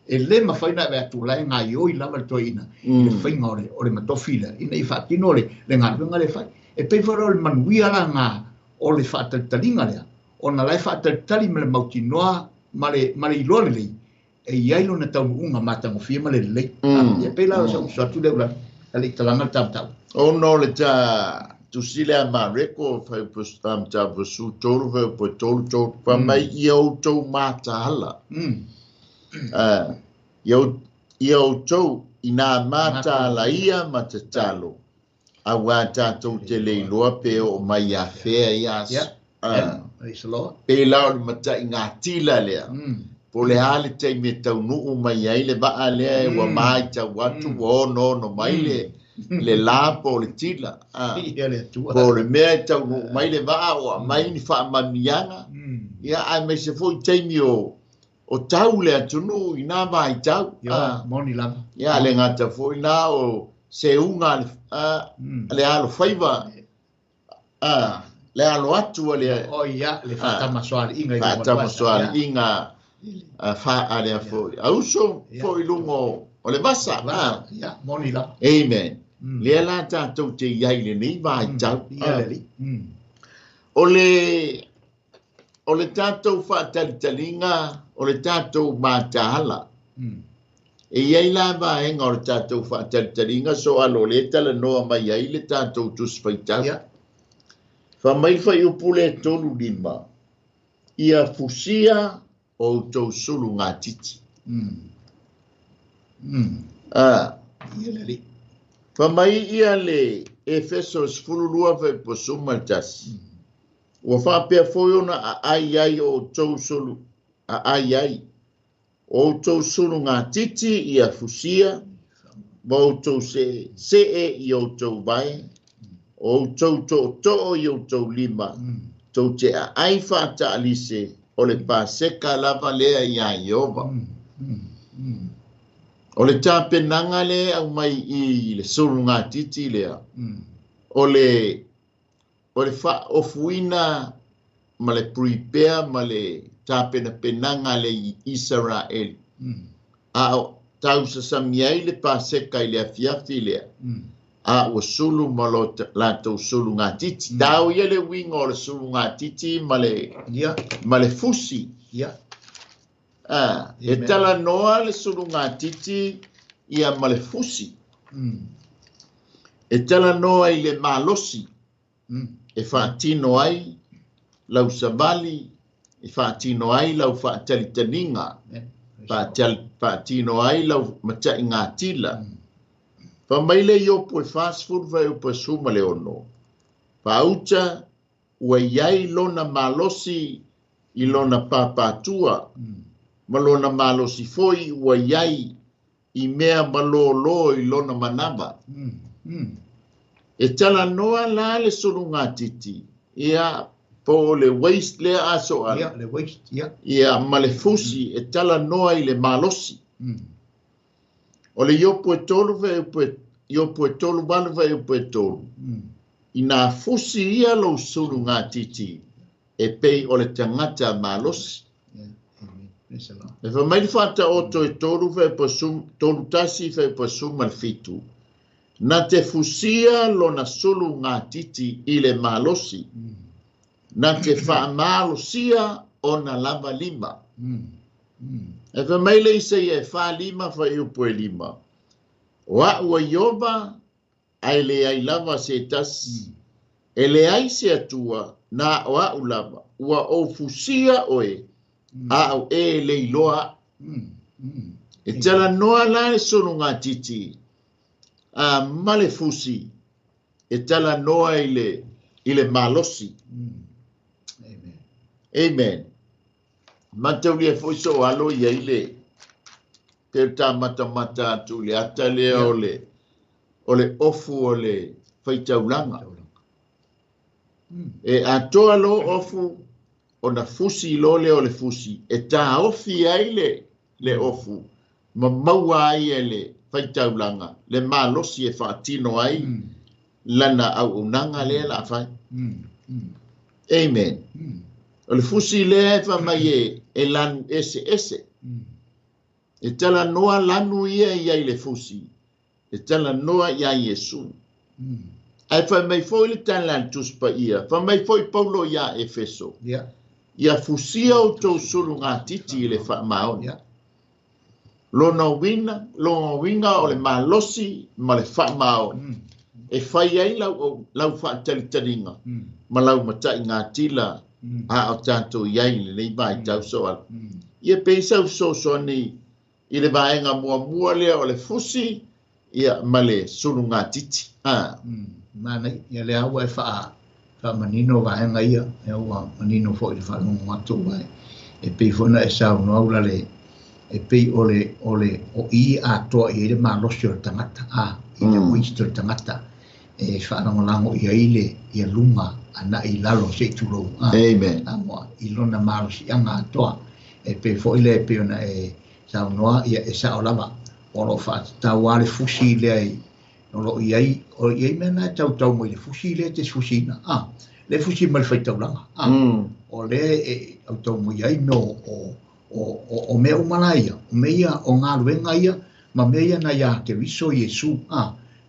E le mafai ona ave atu la e gaioi lava le toeaina i le faiga o le matofi lea ina ia faatino le galuega le fai. E pei foi o le manuia la ngā o le faatalitaliga lea, ona la e faatalitali ma le mautinoa ma le iloa lelei, e iai lona taunuuga matagofie ma le lelei. Ia pei la o sau atu lea ula, ale i talaga le tamatau. Ona o le ta Tusi lea Mareko fai tolu fai po tolu tolu fa mai ia outou mataala. Ia outou ina mataala ia ma tatalo. Aua tātou te leiloa pe o mai a fea ia aso. Pe la o le matai ngā tila lea. Po le hale te me taunuu mai ai le vaa lea ua mai tau atu ua ono ono mai le la po le tila. Po le mea e taunuu mai le vaa o mai ni whaamanianga. Ia ai mai se foi teimi o tau le atunu i nā vai tau. Moni lava. Ia le ngata foi nā o se unga le alo faiva. Le alo atu le o ia le whaatamasoali inga. Whaatamasoali inga. Fa alea foi. Auso foi lungo o le vasa. Ia, moni la. Amen. Lea la tātou te iai le nei vai tau. O le tātou whaatalitaliga, o le tātou mātahala. E iai la vaenga o le tātou whaatalitaliga, so alo le tala noa mai ai le tātou tusfaitau. Fa mai whai upule 3:5. Ia fusia o tau sulu ngā titi. Fa mai ia le Efeso 12 fai po suma tasi. Ua whapea foi ona a ai ai o tau sulu a ai ai. O tau sulu ngā titi ia fusia ma o tau se e i o tau vai. O tau to'o i o tau lima. Tau te a ai whaataalise o le paseka lava lea ia Iova. O le tapenaga le au mai i le sulu ngā titi lea. O le whaofuina ma le prepare ma le tapenapenaga le i Israel. A o tausasami ai le paseka i le afiafi lea. A ua sulu ma lo latou sulu ngā titi. Tau ia le winga o le sulu ngā titi ma le fusi. E tala noa le sulu ngā titi ia ma le fusi. E tala noa i le malosi. E whaatino ai lau savali, e whaatino ai lau whaatalitaniga, whaatino ai lau matai ngā tila. Fa mai le iopo e 40 vai upo e suma le ono. Fa uta ua iai lona malosi i lona papatua. Ma lona malosi foi ua iai i mea malolo i lona manava. E tala noa la le sulu ngā titi. Ia po le waist le aso ala. Ia le waist, ia. Ia ma le fusi e tala noa i le malosi. O le iopo e tolu vai upo e iopo e 3:8 vai upo e 3. Ina fusi ia lou sulu ngā titi e pei o le tangata malosi. E fa mai whata o toi 3 vai po sum, 3:1 vai po suma le 7. Na te fusia lona sulu ngā titi i le malosi. Na te whaamalosia ona lava lima. E fa mai le isa ia e 4:5 fa upo e 5. O a'u ai Iova, ai le ai lava se tasi. E le ai se atua, na o a'u lava. Ua o fusia oe, a o e le iloa. E tala noa la le sulu ngā titi, a ma le fusi, e tala noa i le malosi. Amen. Amen. Mataulia foi so alo ia i le te tā matamata atu le ata lea o le ofu o le faitaulanga. E atoa lo ofu o na fusi lo le o le fusi. E tā ofi ai le ofu ma maua ai e le faitaulanga. Le malosi e whaatino ai lana au unanga le la whai. Amen. O le fusi lea e wha mai e lanu ese ese. E tala noa lanu ia ia i le fusi. E tala noa ia Iesu. Ai wha mai foi le tala tuspa ia. Wha mai foi Paulo ia Efeso. Ia fusia o tau sulu ngā titi i le wha maoni. Lona winga o le malosi ma le wha maoni. E fai ai lau faatalitaliga ma lau mataigatila a o tatou i ai i lenei vaitau soala. Ia pei sau fesoasoani i le vaega muamua lea o le fusi ia ma le sulugatiti. Manai, ia lea ua e faamanino vaega ia, ia ua manino foi le faalogo atu ai. E pei foi na e saunoa ulale, e pei o le o i atoa i le malosi o le tagata, i le waist o le tagata, e faalagolago i ai le ia luga ana i lalo se i tulou. Amen. I lona malosiaga atoa. E pei foi le pei ona e saunoa ia e sao lava. O lo faatatau le fusi lea i o lo i ai o i ai mea na e tautau mai le fusi lea te fusina. Le fusi mai le faitaulaga. O lea e autau mai ai mea o mea uma la ia. O mea ia o galuega ia ma mea ia na ia Keriso Iesu.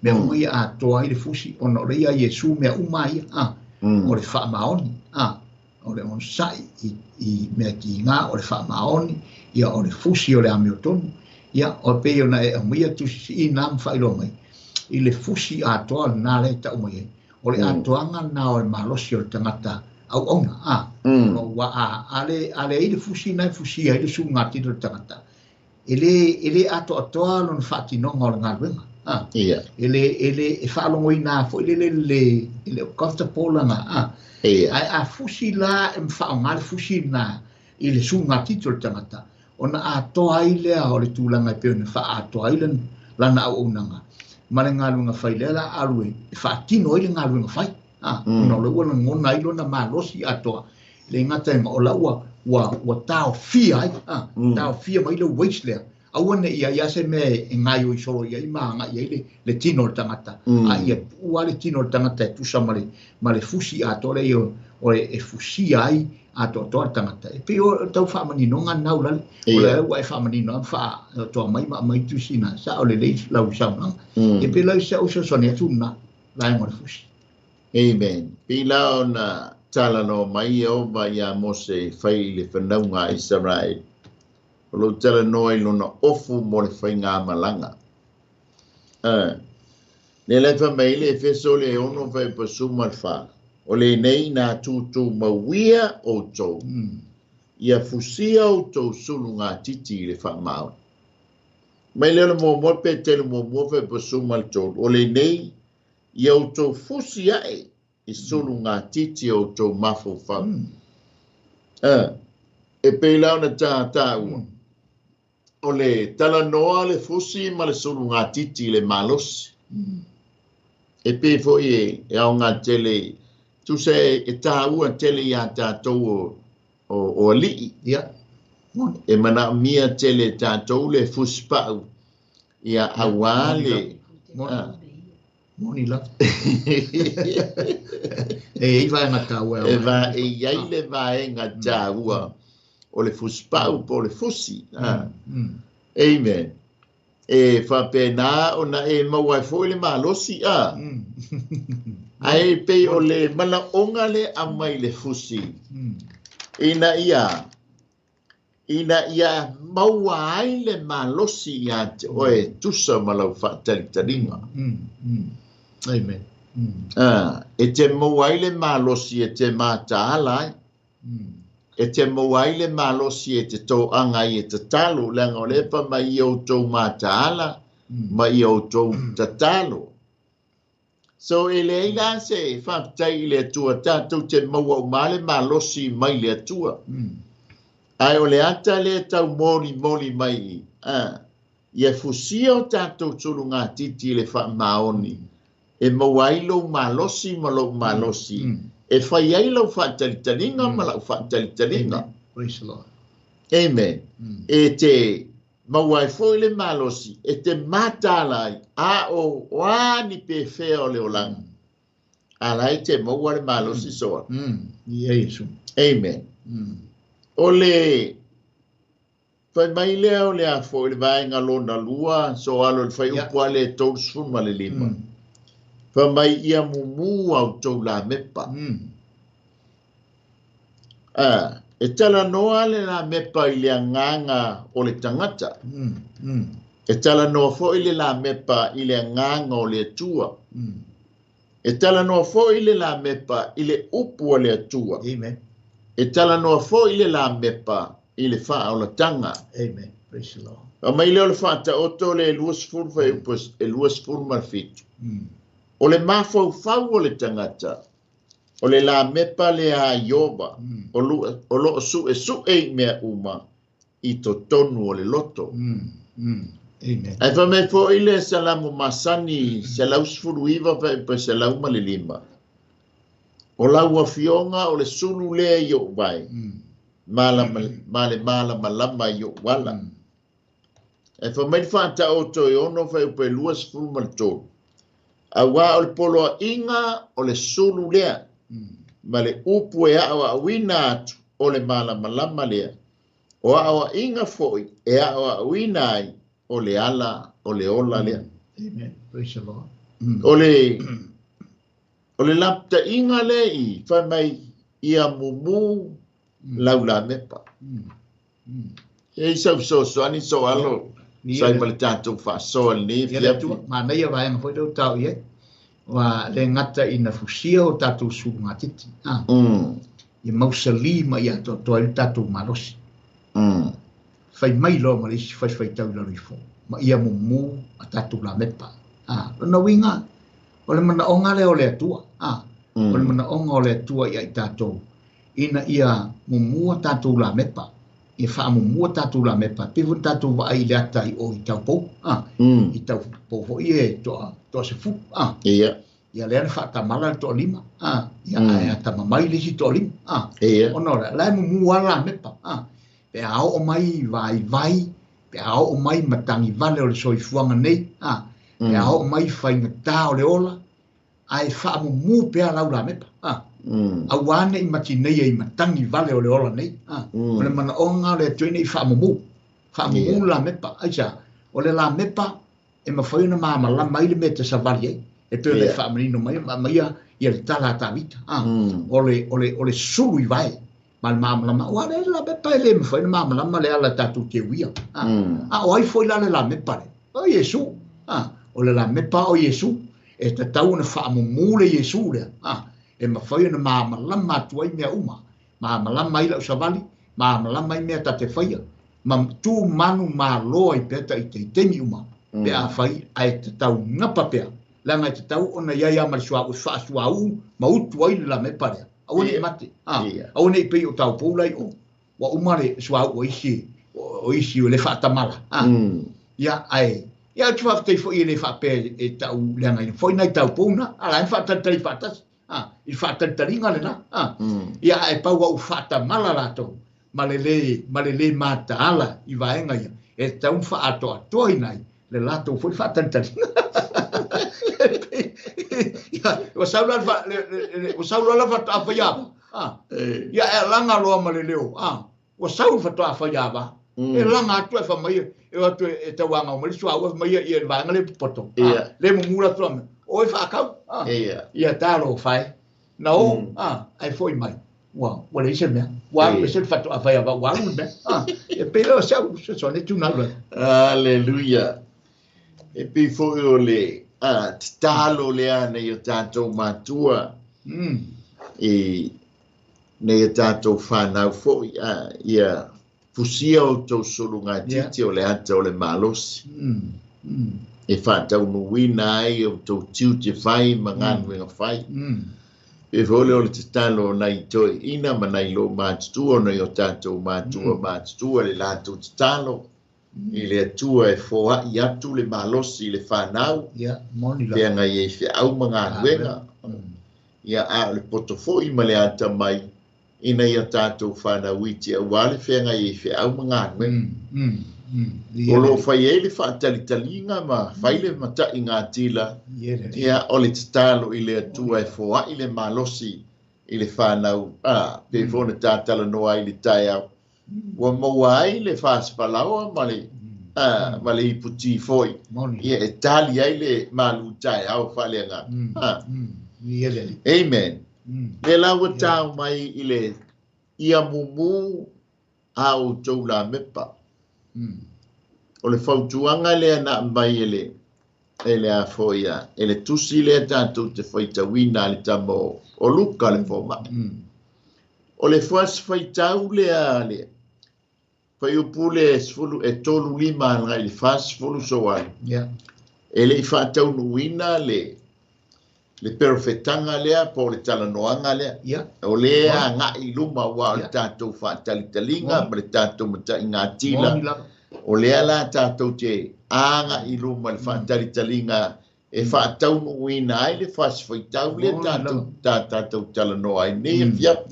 Mea uma ia atoa ai le fusi ona o le ia Iesu mea uma ia. O le faamaoni. O le onosai i mea tiga o le faamaoni ia o le fusi o le amiotonu. Ia o pei ona e aumaia tusisiina ma faailoa mai i le fusi atoa lena lea e tau mai ai. O le atoaga lena o le malosi o le tagata auauna. Ua a le ai le fusi na e fusia ai le sulugatiti o le tagata. E le atoatoa lona faatinoga o le galuega. E le e faalogoina foi le le comfortable lana. Ae a fusi la e mawhaonga le fusi na i le sulugatiti o le tagata. Ona atoa ai lea o le tulaga e pei ona faaatoa ai lana auaunaga. Ma le galuega fai lea la alu e faatino ai le galuega fai. Ona o le ua lagona ai lona malosi atoa. Le gata o la ua taofia ai. Taofia mai le waist lea. Aua ne i ai se mea e gaio i solo i ai ma agai ai le tino o le tagata. A ia pua le tino o le tagata e tusa ma le fusi atoa lea o e fusia ai atoatoa le tagata. E pei o tau faamaninoga lena ulale. O le ua e faamanino a faatoa mai ma aumai tusina. Sa o lelei lau saunoaga. E pei lau sau fesoasoani atu lena vaega o le fusi. Amen. Pei la ona talanoa mai Ieova ia Mose fai i le fanauga a Isaraele. O lou talanoa i lona ofu mo le faigamalaga. Le le fa mai le Efeso le 6 fai pasuma le 4. O lenei na tūtū mauia outou. Ia fusia outou sulugatiti i le faamaoni. Mai lea le muamua pe tele muamua fai pasuma le 3. O lenei ia outou fusi ae i sulugatiti o outou mafaufau. E pei la ona tātaua. O le talanoa le fusi ma le sulugatiti i le malosi. E pei foi e aoga tele tusa e tāua tele ia tātou o alii. E manaomia tele tātou le fusi pau ia auā le Moni la. E i vaega tāua. E i ai le vaega tāua o le fusi pau po o le fusi. Amen. E faapena ona e maua ai foi le malosi. Ae pei o le manaoga le aumai le fusi. Ina ia maua ai le malosi ia te oe tusa ma lau faatalitaliga. Amen. E te maua ai le malosi e te mataala ai. E te maua ai le malosi e te toaga ai e tatalo. Leaga o le pa mai i outou mataala ma i outou tatalo. So e leai la se faafetai i le Atua tatou te maua uma le malosi mai le Atua. Ae o le ata le tau moli moli mai. Ia fusia o tatou sulugatiti i le faamaoni. E maua ai lou malosi ma lou malosi. E fai ai lau faatalitaliga ma lau faatalitaliga. Praise the Lord. Amen. E te maua ai foi le malosi e te mataala ai a o a ni pefea o le olaga. A la e te maua le malosi soa. Ia Iesu. Amen. O le fai mai lea o le a foi le vaega lona lua so alo le fai upu a le 35. Fai mai ia mumu au tou lamepa. E talanoa le lamepa i le agaga o le tagata. E talanoa foi le lamepa i le agaga o le Atua. E talanoa foi le lamepa i le upu a le Atua. Amen. E talanoa foi le lamepa i le faaolataga. Amen. Praise the Lord. Aumai lea o le faataoto le 20 fuaiupu e 27. O le mafaufau o le tagata, o le lamepa lea a Ioba, o loo suesue i mea uma i totonu o le loto. Amen. Ae fai mai foi le Salamo masani 119 fuaiupu e 105. O lau afioga o le sulu lea i ou vae, ma le malamalama i ou ala. Ae fai mai le faataoto e 6 fuaiupu e 23. Auā o le poloaiga o le sulu lea, ma le upu e aoaoina atu o le malamalama lea. O aoaiga foi e aoaoina ai o le ala o le ola lea. Amen. Praise the Lord. O le lapataiga lea i fai mai ia mumu lau lamepa. E i sau fesoasoani so alo sai ma le tatou faasoa lenei afiafi. Manaia vaega foi lea ua tau i ai. Ua le gata ina fusia o tatou sulugatiti. Ia mausali ma ia atoatoa ai le tatou malosi. Fai mai loa ma le isi faifaitai i lalo ifo, ma ia mumu a tatou lamepa. Lona uiga, o le manaoga lea o le Atua. O le manaoga o le Atua ia i tatou, ina ia mumu a tatou lamepa. Ia faamumu a tatou lamepa. Pei foi ona tatou vaai i le ata i o i taupou. I taupou foi e toa 10. Ia lea na faatamala le toalima. Ia ae atamamai le isi toalima. Ona o le la e mumu lava lamepa. Pe a oo mai vaivai, pe a oo mai matagi vale o le soifuaga nei, pe a oo mai faigata o le ola, ae faamumu pea lau lamepa. Auā nei matinei ai matagi vale o le ola nei. O le manaoga o le Atua ina ia faamumu. Faamumu lamepa. Aisea? O le lamepa e mafai ona malamalama ai le mea e te savali ai. E pei ona e faamanino mai, ma aumaia ia le tala a Tavita. O le sulu i vae ma le malamalama. Ua le lamepa e le mafai ona malamalama le ala tatou te uia. A o ai foi la le lamepa le? O Iesu. O le lamepa o Iesu. E tatau ona faamumu le Iesu lea. E mafai ona malamalama atu ai mea uma. Malamalama ai lau savali, malamalama ai mea ta te faia. Ma tu manu malo ai pea ta i te taimi uma. Pe a fai ae tatau gapa pea. Leaga e tatau ona iai lava ma le suauu e faasuauu ma utu ai le lamepa lea. Aua ne i mate. Aua ne i pei o taupou la i o. Ua uma le suauu o isi o isi o le faatamala. Ia ae ia ou te faafetai foi e le faapea e tau leagaina foi nai taupou na. A la e faatalitali faatasi. I le faatalitaliga lena. Ia ae pau au faatamala latou ma le le mataala i vaega ia. E tatau ona faaatoatoaina ai le latou foi faatalitaliga. Ia, ua sau la ua sau loa la faatoa fai ava. Ia e laga loa ma le leo. Ua sau le faatoa fai ava. E laga atu e fai mai e o atu e tauagau mai le suauu e fai mai ia le vaega le popoto. Le mumu la atu o e faakau. Ia talofa e. Na o, ae foi mai. Ua leai se mea. Ua alu ese le faatoa fai ava, ua alu le mea. E pei lea o si au fesoasoani atu na alu ai. Aleluia. E pei foi o le tatalo lea nai o tatou matua i nei o tatou whanau foi, ia fusia o tau sulugatiti o le ata o le malosi. E faataunuuina ai o tou tiute fai ma galuega fai. E foi lea o le tatalo o nai toeaiina ma nai loomatutua o nai o tatou matua matutua le latou tatalo i le Atua e foai atu le malosi i le whanau. Feagai ai feau ma galuega. Ia a o le poto foi ma le ata mai ina ia tatou whanau iti auā le feagai ai feau ma galuega. O lo fai ai le faatalitaliga ma fai le mataiga tila. Ia o le tatalo i le Atua e foai le malosi i le whanau. Pe foi na tatalanoa ai le taeao. Ua maua ai le fasefalaoa ma le ma le iputi foi. Ia e tali ai le malu taeao faaleagaga. Amen. Le la ua tau mai i le ia mumu a outou lamepa. O le fautuaga lea na aumai e le E le afoia, e le tusi le tātou te whaitauina le tamo o Luka le fōmai. O le fuasi whaitau lea le whaiupu le sefulu e 35 ngai le 40 soalu. E le i whaataunuina le perfetanga lea po le talanoaga lea. O lea agai i luma ua o le tātou whaatalitaliga ma le tātou mataigatila. O lea la tātou te aga i luma le whaatalitaliga e whaataunuina ai le fasifaitau lea tātou talanoa ai nei afiafi.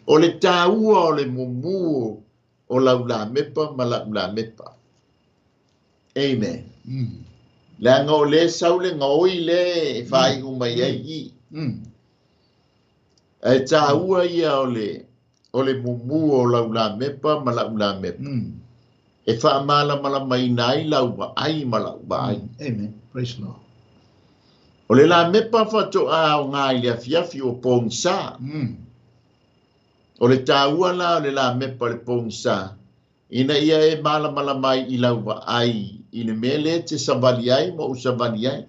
O le tāua o le mumu o laulamepa ma laulamepa. Amen. Leaga o le sau le gaoi le e faaigu mai ai i. Ae tāua ia o le mumu o laulamepa ma laulamepa. E faamalamalamaina ai lau vaai ma lau vaai. Amen. Praise the Lord. O le lamepa faatoa o ngā i le afiafi o pogisa. O le tāua la o le lamepa le pogisa. Ina ia e malamalamai i lau vaai i le mea lea te savali ai ma u savali ai.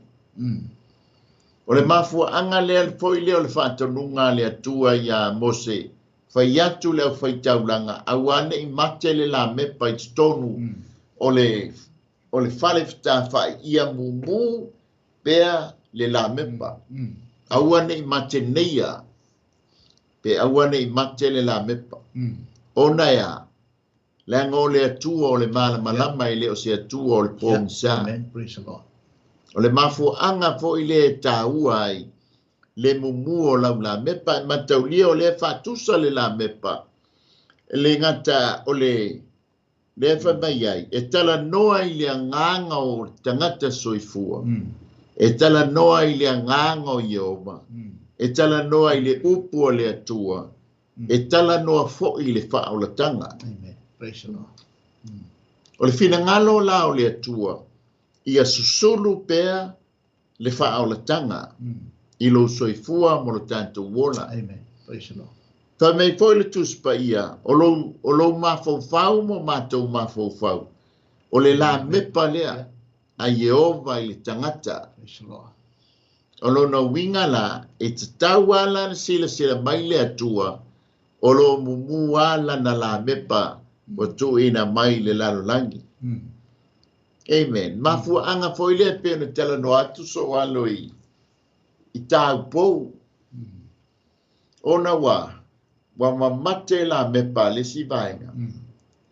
O le mafuaanga lea foi lea o le faatonuga a le Atua ia Mose. Fai atu le au faitaulaga aua nei mate le lamepa i totonu o le fale fetafai ia mumu pea le lamepa. Aua nei mate neia pe aua nei mate le lamepa. Ona ea, leaga o le Atua o le malamalama e le o se Atua o le pogisa. Amen. Praise the Lord. O le mafuaanga foi le tāua ai le mumu o lau lamepa e mataulia o le faatusa le lamepa. Le gata o le lea fai mai ai, e talanoa i le agaga o tagata soifua. E talanoa i le agaga o Ieova. E talanoa i le upu o le Atua. E talanoa foi i le faaolataga. Amen. Praise the Lord. O le finagalo la o le Atua, ia susulu pea le faaolataga. I lou soifua mo lo tātou ola. Amen. Praise the Lord. Fai mai foi le Tusi Paia, o lou mafaufau mo mātou mafaufau. O le lamepa lea a Ieova i le tagata. Praise the Lord. O lona uiga la, e tatau ala na silasila mai le Atua, o lo mumu ala na lamepa o tuuina mai le lalolagi. Amen. Mafuaanga foi lea pe ona talanoa atu so alo i tāupou. Ona ua mamate la mepa le si vaenga.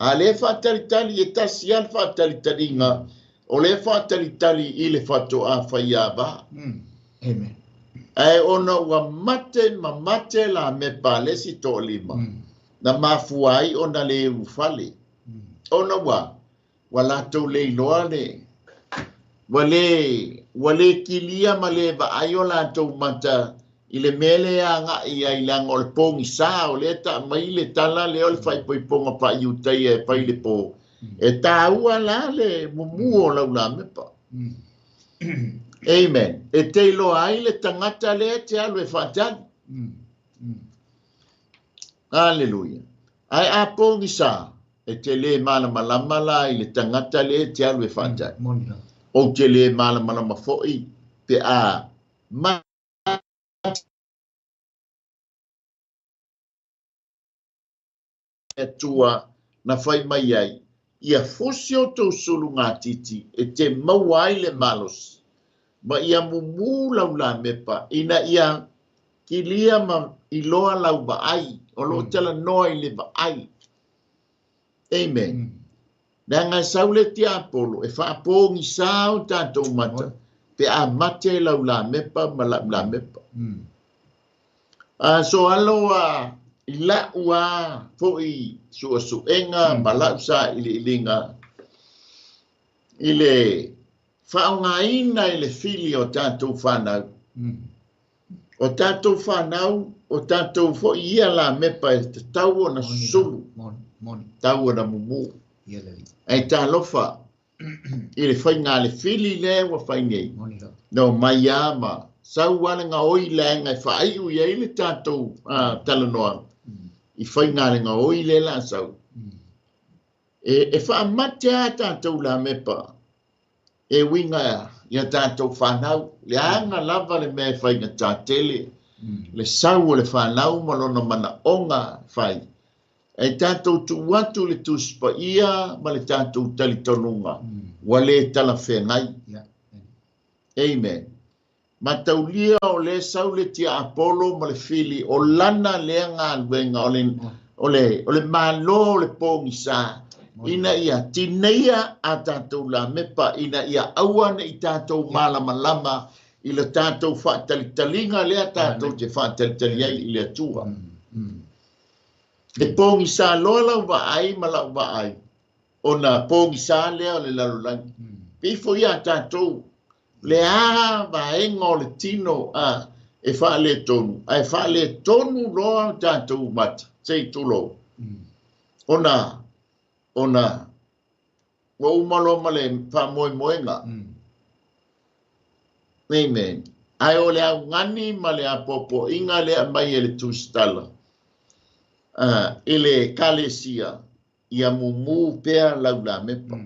A le whaatalitali e tasi a le whaatalitaliga o le whaatalitali i le whatoa whaiava. Amen. Ae ona ua mate mamate la mepa le si to'olima. Na mafua ai ona le ufale. Ona ua latou le iloa le ua le kilia ma le vaai o latou mata i le mea lea agai ai leaga o le pogisa o lea taamai le tala lea o le faaipoipoga faaiutaia e fai le po. E tāua la le mumu o lau lamepa. Amen. E te iloa ai le tagata lea te alu e faatali. Hallelujah. Ae a pogisa e te le malamalama la i le tagata lea te alu e faatali. O te le malamalama foi pe a mate Atua na fai mai ai ia fusi o tou sulugatiti e te maua ai le malosi ma ia mumu lau lamepa ina ia kilia ma iloa lau vaai o loo talanoa i le vaai. Amen. Leaga e sau le tiapolo e faapogisā o tātou mata pe a mate lau lamepa ma lau lamepa. So alo a i lau a foi suasuega ma lau sa iliiliga i le faaaogaina i le fili o tātou whanau. O tātou whanau, o tātou foi ia lamepa e tatau ona susulu, tau ona mumu. Ae talofa i le faiga a le fili lea ua fai nei. No mai a ma sau a le gaoi leaga e faaiu i ai le tātou talanoaga. I faiga le gaoi lea la sau. E faamate a tātou lamepa E uiga ia tatou fanau, le aga lava le mea e faigata tele, le sau o le fanau ma lona manaoga fai. E tatou tuu atu le Tusi Paia ma le tatou talitonuga, ua le talafeagai. Amen. Mataulia o le sau le tiapolo ma le fili o lana lea galuega o le malo o le pogisa ina ia tineia a tatou lamepa ina ia aua nei tatou malamalama i le tatou faatalitaliga lea tatou te faatalitali ai i le Atua. E pogisa loa lau vaai ma lau vaai ona pogisa lea o le lalolagi. Pei foi ia tatou le a vaega o le tino a e faaletonu, ae faaletonu loa tatou mata sei tulou. Ona ua uma loa ma le faamoemoega. Amen. Ae o le augani ma le apoapoaiga lea mai e le tusitala i le kalesia ia mumu pea lau lamepa.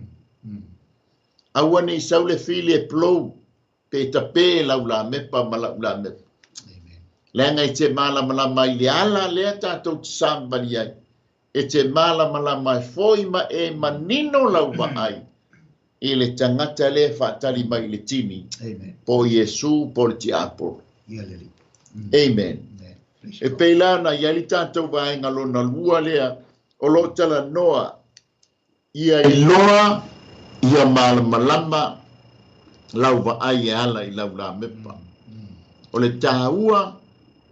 Aua nei sau le fili e plou pe tape lau lamepa ma lau lamepa. Leaga e te malamalama i le ala lea tatou te savavali ai. E te malamalama e foi ma e manino lau vaai i le tagata lea faatali mai i le tini. Po Iesu po le tiapolo. Amen. E pei la na i ai le tatou vaega lona lua lea o loo talanoa ia iloa ia malamalama lau vaai e ala i lau lamepa. O le tāua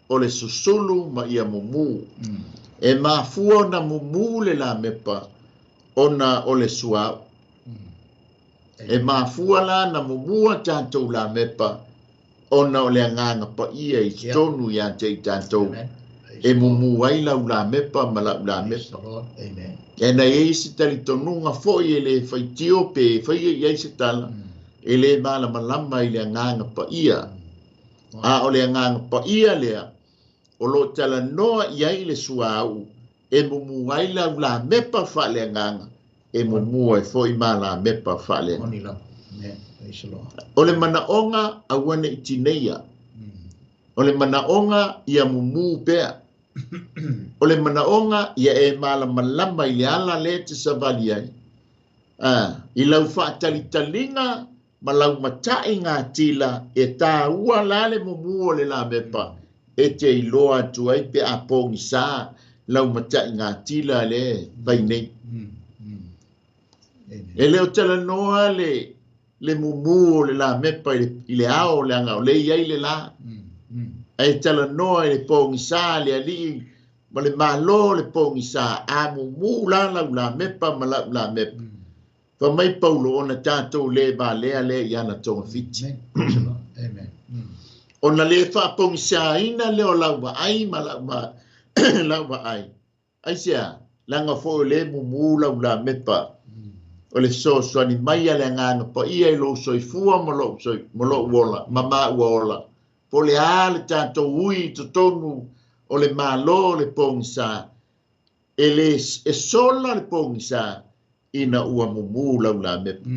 o le susulu ma ia mumu. E mafua ona mumu le lamepa ona o le suaʻu. E mafua la na mumu a tatou lamepa ona o le agaga paia i totonu ia te i tatou. E mumu ai lau lamepa ma lau lamepa. E na i ai se talitonuga foi e le faitio pe faia i ai se tala e le malamalama i le agaga paia. A o le agaga paia lea o loo talanoa i ai le suaʻu e mumu ai lau lamepa faaleagaga e mumu ai foi ma lamepa faaleagaga. O le manaoga aua nei tineia. O le manaoga ia mumu pea. O le manaoga ia e malamalama i le ala lea te savali ai. I lau faatalitaliga ma lau matai gatila e tāua la le mumu o le lamepa e te iloa atu ai pe a pogisa lau matai gatila le fai nei. E le o talanoa le mumu o le lamepa i le ao leaga o le i ai le la. Ae talanoa i le pogisa le alii ma le malo le pogisa a mumu la lau lamepa ma lau lamepa. Fa mai Paulo ona tatou le valea le i ana togafiti. Ona le faapogisaina lea o lau vaai ma lau vaai. Aisea, leaga foi o le mumu lau lamepa. O le fesoasoani mai a le agaga paia i lou soifua ma lou ola, ma maua ola. Po o le a le tatou ui i totonu o le malo o le pogisa. E le e sola le pogisa ina ua mumu lau lamepa.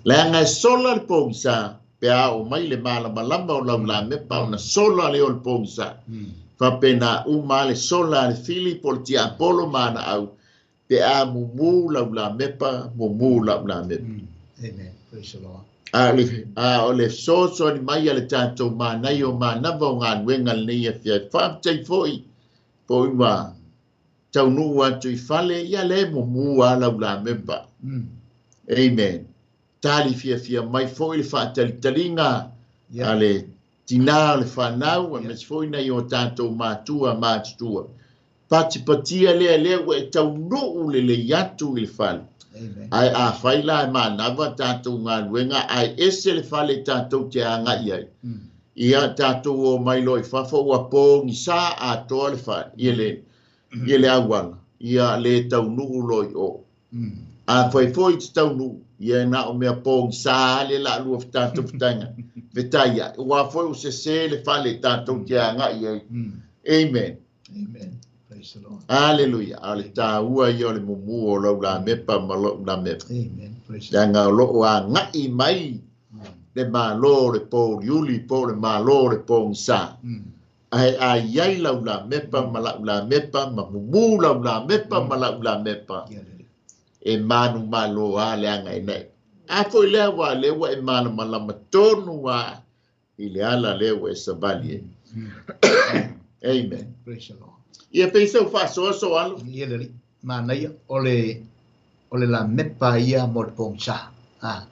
Leaga e sola le pogisa pe a o mai le malamalama o lau lamepa ona sola le o le pogisa. Faapena uma le sola le fili po le tiapolo ma ana au pe a mumu lau lamepa, mumu lau lamepa. Amen. Praise the Lord. A o le fesoasoani mai a le tatou manai o manava o galuega lenei afiafi. Faafetai foi po ua taunuu atu i fale ia le mumu a lau lamepa. Amen. Tali fiafia mai foi le faatalitaliga a le tinā o le fanau aemaise foi nai o tatou matua matutua. Patipatia lea lea ua e taunuu lelei atu i le fale. Ae afai la e manava tatou galuega ae ese le fale tatou te agai ai. Ia tatou o mai loa i fafo ua pogisa atoa le fale ia le auala ia le taunuu loa i o. Afai foi te taunuu ia na o mea pogisa le la lua tatou fetaga fetaia ua foi o sese le fale tatou te agai ai. Amen. Amen. Praise the Lord. Hallelujah. A le tāua ia o le mumu o lau lamepa ma lau lamepa. Amen. Leaga o loo agai mai le Malo o le pouliuli po o le Malo o le pogisa. Ae a i ai lau lamepa ma lau lamepa ma mumu lau lamepa ma lau lamepa, e manumalo a le agai nei. A foi lea ua lea ua e malamalama tonu a i le ala lea ua e savali ai. Amen. Praise the Lord. Ia pei sau faasoaso alo. Ia le alii, manaia o le o le lamepa ia mo le pogisa. A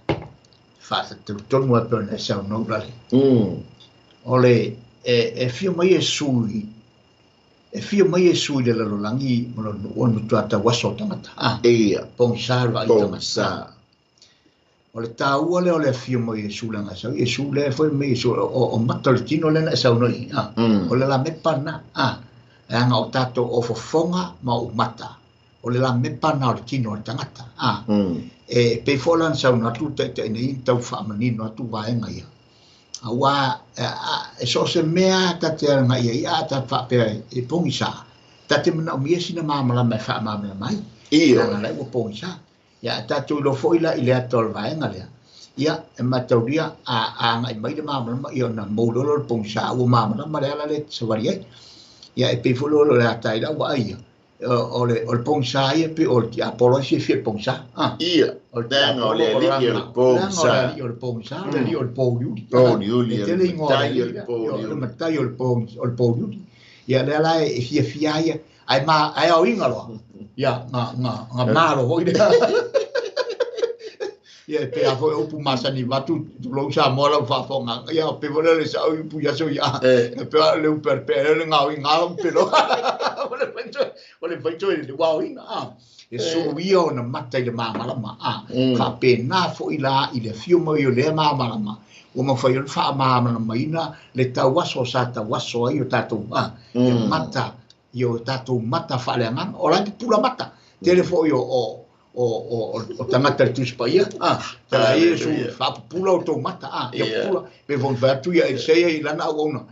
faatatulutonu a pe ona e saunoa lale. O le e fia mai e sui e fia mai e sui le lalolagi ma lona nuu ona matua tauaso o tagata. A pogisa le vaai tagata. Pogisa. O le taua lea o le afio mai o Iesu leaga e sau Iesu lea foi mai Iesu o mata o le tino lea na e saunoa i ai, o le lamepa lena, leaga o tatou o fofoga ma o mata, o le lamepa lena o le tino o le tagata, e pei foi la na saunoa atu le Taitai nei tau faamanino atu vaega ia. Aua e so o se mea ta te agai ai a ta faapea e pogisa, ta te manaomia sina malamalama e faamalamalama ai. Leaga la ua pogisa. Ia, a tatou iloa foi la i le ata o le vaega lea, ia, e mataulia a agai mai le malamalama, ia ona mou loa lea o le pogisa ua malamalama le ala lea e te savali ai. Ia, e pei foi lea o le ata ai lau vaai ia, o le pogisa ia pei o le tiapolo e fiafia i le pogisa. Ia, O le leaga o tiapolo le o alii o le leaga o le pogisa. alii o le pogisa, o le alii o le pouliuli. Pouliuli, E o le tele igoa o le matai o alii le lea, ia, o le pouliuli. matai o le pouliuli. Ia, lea la e fiafia ai ia, ae ma ae aoina loa. Ia, nga nga nga malo foi lea. Ia, e pei lava foi o upu masani vaeatu tulou Samoa lau faafofogaaga. Ia, pei foi lea o le sao i upu i aso ia. E pei o le upu a le pea le gaoiga lava upu loa. O le faitio i le aoina. E suluia ona mata i le malamalama. Faapena foi la i le afio mai o lea malamalama, ua mafai ona faamalamalamaina le tauaso sa tauaso ai o tatou mata, i o tatou mata faaleagaga. O la e pupula mata. Tele foi o tagata i le Tusi Paia, tala ai Iesu, faapupula outou mata, ia pupula. Pe foi fai atu ia Eliseia i lana auauna,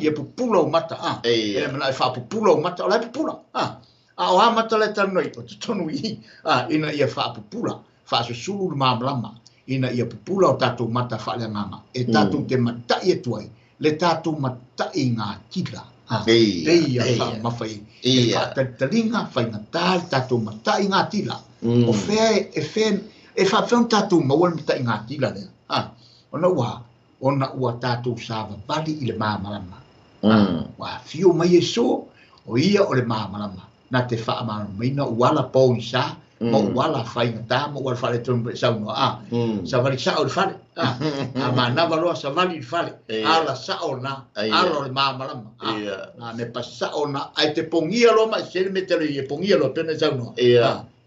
ia pupula ou mata, e mana e faapupula ou mata, o la e pupula. A o a mata le talanoa i o totonu i, ina ia faapupula, faasusulu le malamalama, ina ia pupula o tatou mata faaleagaga, e tatou te matai atu ai, le tatou matai gatila. Pei ia faamamafa i e faatalitaliga faigata le tatou matai gatila. O fea e fea e faapefea ona tatou maua le matai gatila lea. Ona ua ona ua tatou savavali i le malamalama. Ua afio mai Iesu, o ia o le malamalama, na te faamalamalamaina ua ala pogisa ma ua ala faigata ma ua ala faaletonu pe saunoa. Savali sao i le fale. A manava loa savali i le fale. Ala sao na, ala o le malamalama. Na me pasao na, ai te pogia loa ma se me te le i pogia loa pena saunoa.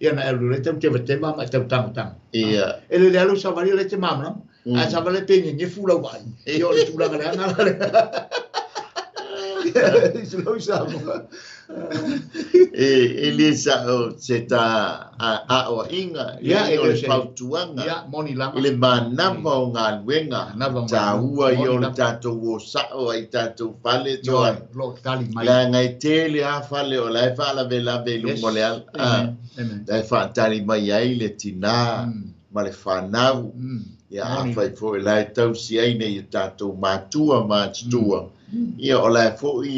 Ia na alu le tau tevateva ma tau tangotango. E le le alu savali le te malamalama. A savali pe nyefu lau vai. Ia o le tulaga le aga le. Slow Samoa. E le sao se ta aoaiga Ia, e e o le le se. fautuaga Ia, moni lava. i le manava o galuega Manava o taua galuega. ia Moni o le lava. tatou o sao ai tatou fale toa. Ioe, lo tali mai. Leaga e tele a fale o la e faalavelave i luga o le ala. Amen. Amen. La e faatali mai ai le tinā ma le fanau. Ia Moni. afai foi la e tausi ai nei o tatou matua ma atutua. Ia o la e foi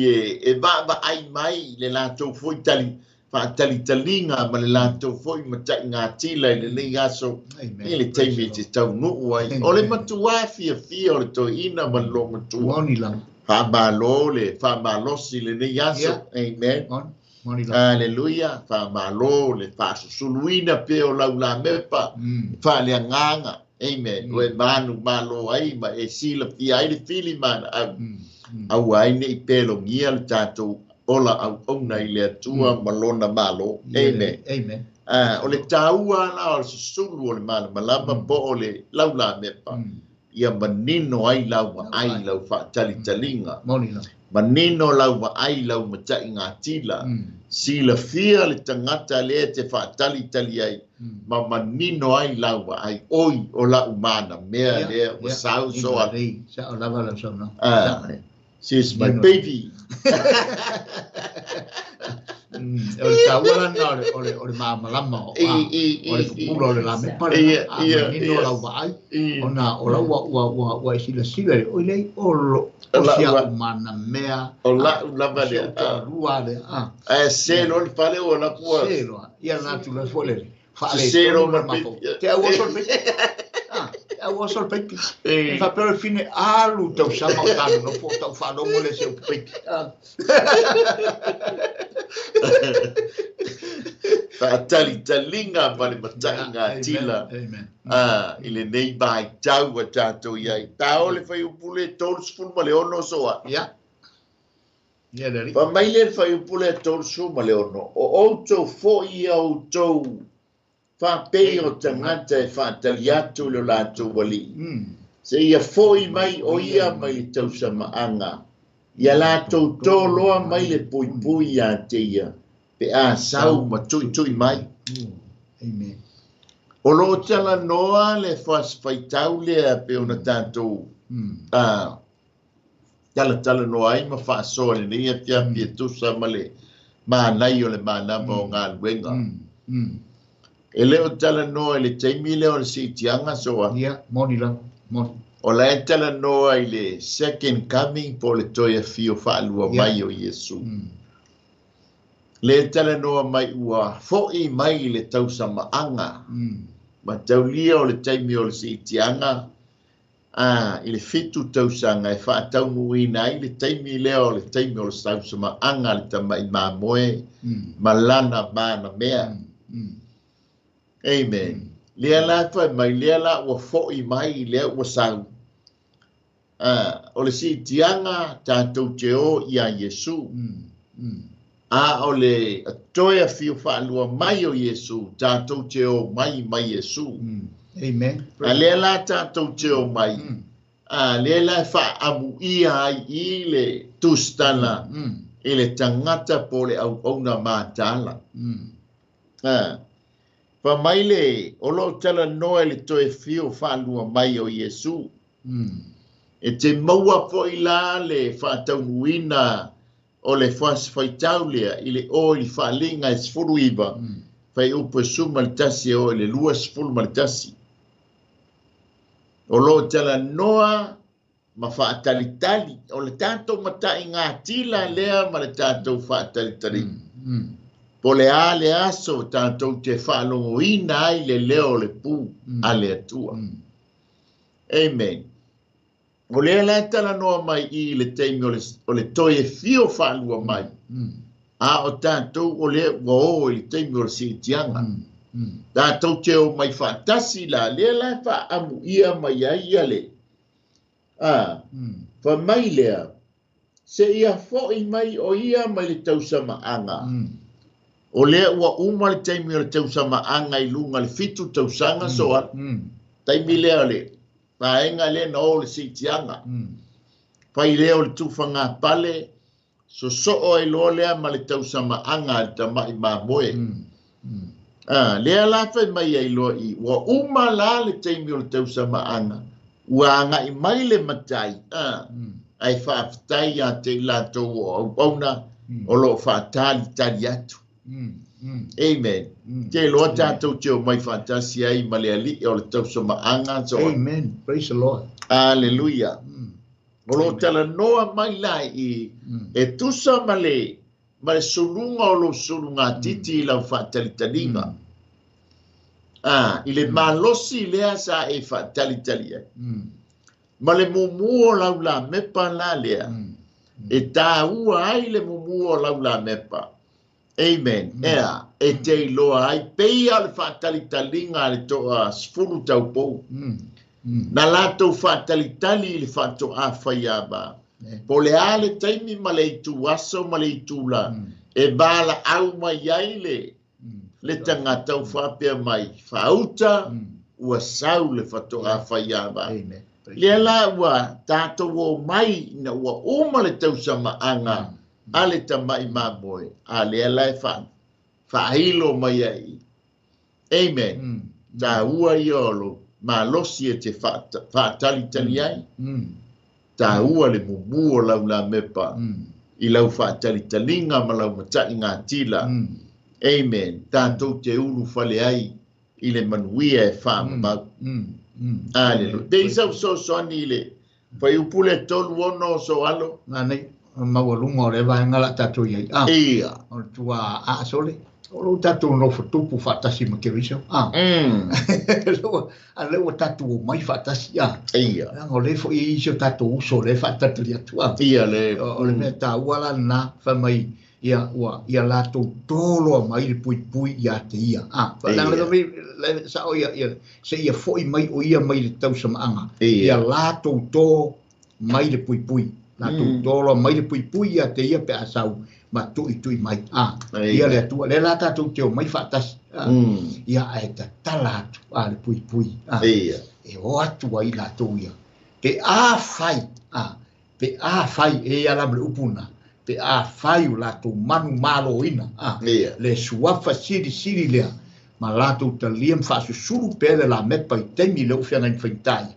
e vaavaai mai le latou foi tali faatalitaliga ma le latou foi mataigatila i lenei aso. Amen. I le taimi e te taunuu ai. O le matuā fiafia o le toeaina ma le loomatua. Moni lava. Faamalo le faamalosi lenei aso. Amen. Moni. Moni lava. Aleluia. Faamalo le faasusuluina pea o lau lamepa. Faaleagaga. Amen. Ua e manu malo ai ma e silafia ai le fili mana au. Aua ai nei pelogia le tatou ola auauna i le Atua ma lona malo. Amen. Amen. O le taua la o le susulu o le malamalama po o le lau lamepa. Ia manino ai lau vaai lau faatalitaliga. Moni lava. Manino lau vaai lau mataigatila. Silafia le tagata lea te faatalitali ai. Ma manino ai lau vaai. Oi o lau mana mea lea ua sau soa. Sao lava lau saunoaga. She's my Nino. baby. O le taua lana o le malamalama o le pupula o le lamepa lena, a manino lau vaai, ona o lau ua e silasila i le oi lei, o si au manamea, o lau lava lea, toalua lea. Ae se loa le fale ua lapu ua. Se loa, ia na tulaga foi lele, faaletonu le mafaufau. Te au oso le peipi. Te au oso le peipi. E faapea o le fine alu tausaga o tanonofo o tau faalogo le se upu peipi. Faatalitaliga ma le mataiga atila i lenei vaitau ua tatou i ai. Tao le fuaiupu le 36 soa. Ia. Ia le alii. Fai mai le fuaiupu le 36, o outou foi ia outou faapei o tagata e faatali atu i lo latou alii, seia foi mai o ia mai le tausamaaga, ia latou toloa mai le puipui ia te ia, pe a sau ma tuitui mai. Amen. O lo o talanoa le faitau lea pe ona tatou talatalanoa ai ma faasoa lenei afiafi e tusa ma le manai o le manava o galuega. E le o talanoa i le taimi lea o le siitiaga soa. Ia, moni lava, moni. O la e talanoa i le second coming po o le toe afio faalua mai o Iesu. Le talanoa mai ua foi mai le tausamaaga. Ma taulia o le taimi o le siitiaga i le 7 tausaga e faataunuuina ai le taimi lea o le taimi o le tausamaaga le tamai mamoe ma lana manamea. Amen. Lea la fai mai, lea la ua foi mai, lea ua sau. O le siitiaga tatou te o ia Iesu. A o le toe afio faalua mai o Iesu, tatou te o mai mai Iesu. Amen. A lea la tatou te o mai, a lea la faaamuia ai i le tusitala i le tagata po le auauna matala. Fa mai le o lo talanoa i le toe fio faalua mai o Iesu. E te maua foi la le faataunuuina o le faitau lea i le o i le faaliga e 19, fai upu e 11 o i le 21. O lo talanoa ma faatalitali, o le tatou mataiga tila lea ma le tatou faatalitali. Po le a le aso tatou te faalogoina ai le leo o le pu a le Atua. Amen. O lea la talanoa mai i le taimi o le toe fio faalua mai. A o tatou o lea ua o i le taimi o le siitiaga. Tatou te o mai faatasi la, lea la faaamuia mai ai ia le. Fa mai lea, se ia foi mai o ia mai le tausamaaga. O lea ua uma le taimi o le tausamaaga i luga le 7 tausaga soa. Taimi lea o le vaega lea na o le siitiaga. Fai lea o le tufaga pale, sosoo ai loa lea ma le tausamaaga a le tamai mamoe. Lea la fai mai ai loa i, ua uma la le taimi o le tausamaaga, ua agai mai le matai, ai faafetai ia te i latou o auauna o lo o faatalitali atu. Amen. Te loa tatou te o mai faatasi ai ma le alii o le tausamaaga. Amen. Praise the Lord. Hallelujah. O lo talanoa mai la i e tusa ma le suluga o lo suluga titi i lau faatalitaliga. I le malosi lea sa e faatalitali ai. Ma le mumu o lau lamepa la lea. E tāua ai le mumu o lau lamepa. Amen. Ea, e te iloa ai, peia le faatalitaliga le toa 10 taupou. Na latou faatalitali i le faatoa faiava. Po le a le taimi ma le itu aso ma le itu la. E valaau mai ai le tagata o faapea mai. Faauta, ua sau le faatoa faiava. Lea la ua tatou o mai ina ua uma le tausamaaga a le tamai mamoe, a lea la e faailo mai ai. Amen. Tāua ia o lo malosi e te faatalitali ai. Tāua le mumu o lau lamepa. I lau faatalitaliga ma lau mataʻigatila. Amen. Tatou te ulufale ai i le manuia e faamamau. Aleluia. Pe i sau fesoasoani i le fuaiupu le 36 so alo. Nanei maualuga o le vaega la tatou iai. Ia. O le tua aasole. O lou tatou nofo tupu faatasi ma Keriso. A lea ua tatou omai faatasi. Ia. Leaga o lea foi e i ai si o tatou uso o lea e faatalitali atu. Ia le. O le mea taua la lena, fai mai ia ua ia latou toloa mai le puipui ia te ia. Leaga le sao ia ia se ia foi mai o ia mai le tausamaaga. Ia latou to mai le puipui. Latou toloa mai le puipui ia te ia pe a sau ma tui tui mai. Ia le atua le la tatou te o mai faatasi. Ia ae tatala atu a le puipui. Ia. E o atu ai latou ia. Pe a fai, pe a fai e ia la le upuna. Pe a fai o latou manu maloina. Le suafa sili sili lea. Ma latou talia ma faasusulu pea le la mepa i taimi le o feagai ma faigata ia.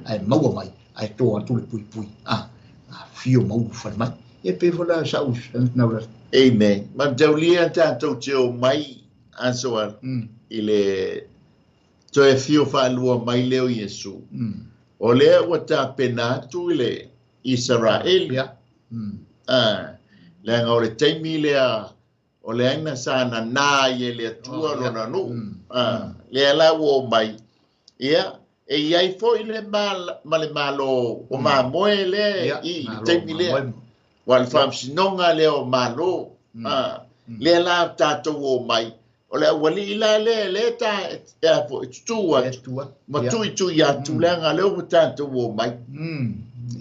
Ae maua mai, ae toa atu le puipui. Fio ma ulufale mai. E pe foi la sa us na ula. Amen. Ma taulia tatou te o mai aso i le toe fio faalua mai lea o Iesu. O lea ua tapena atu i le Isaraeli. Leaga o le taimi lea o le aina sa nanā i e le Atua lona nuu. Lea la ua o mai. Ia, e iai foi le ma le malo o mamoe lea i le taimi lea. Ua le faamasinoga lea o malo. Lea la tatou o mai. O le aualii la lea lea ta e a foi tutu atu. Ma tui tui atu leaga lea ua tatou o mai.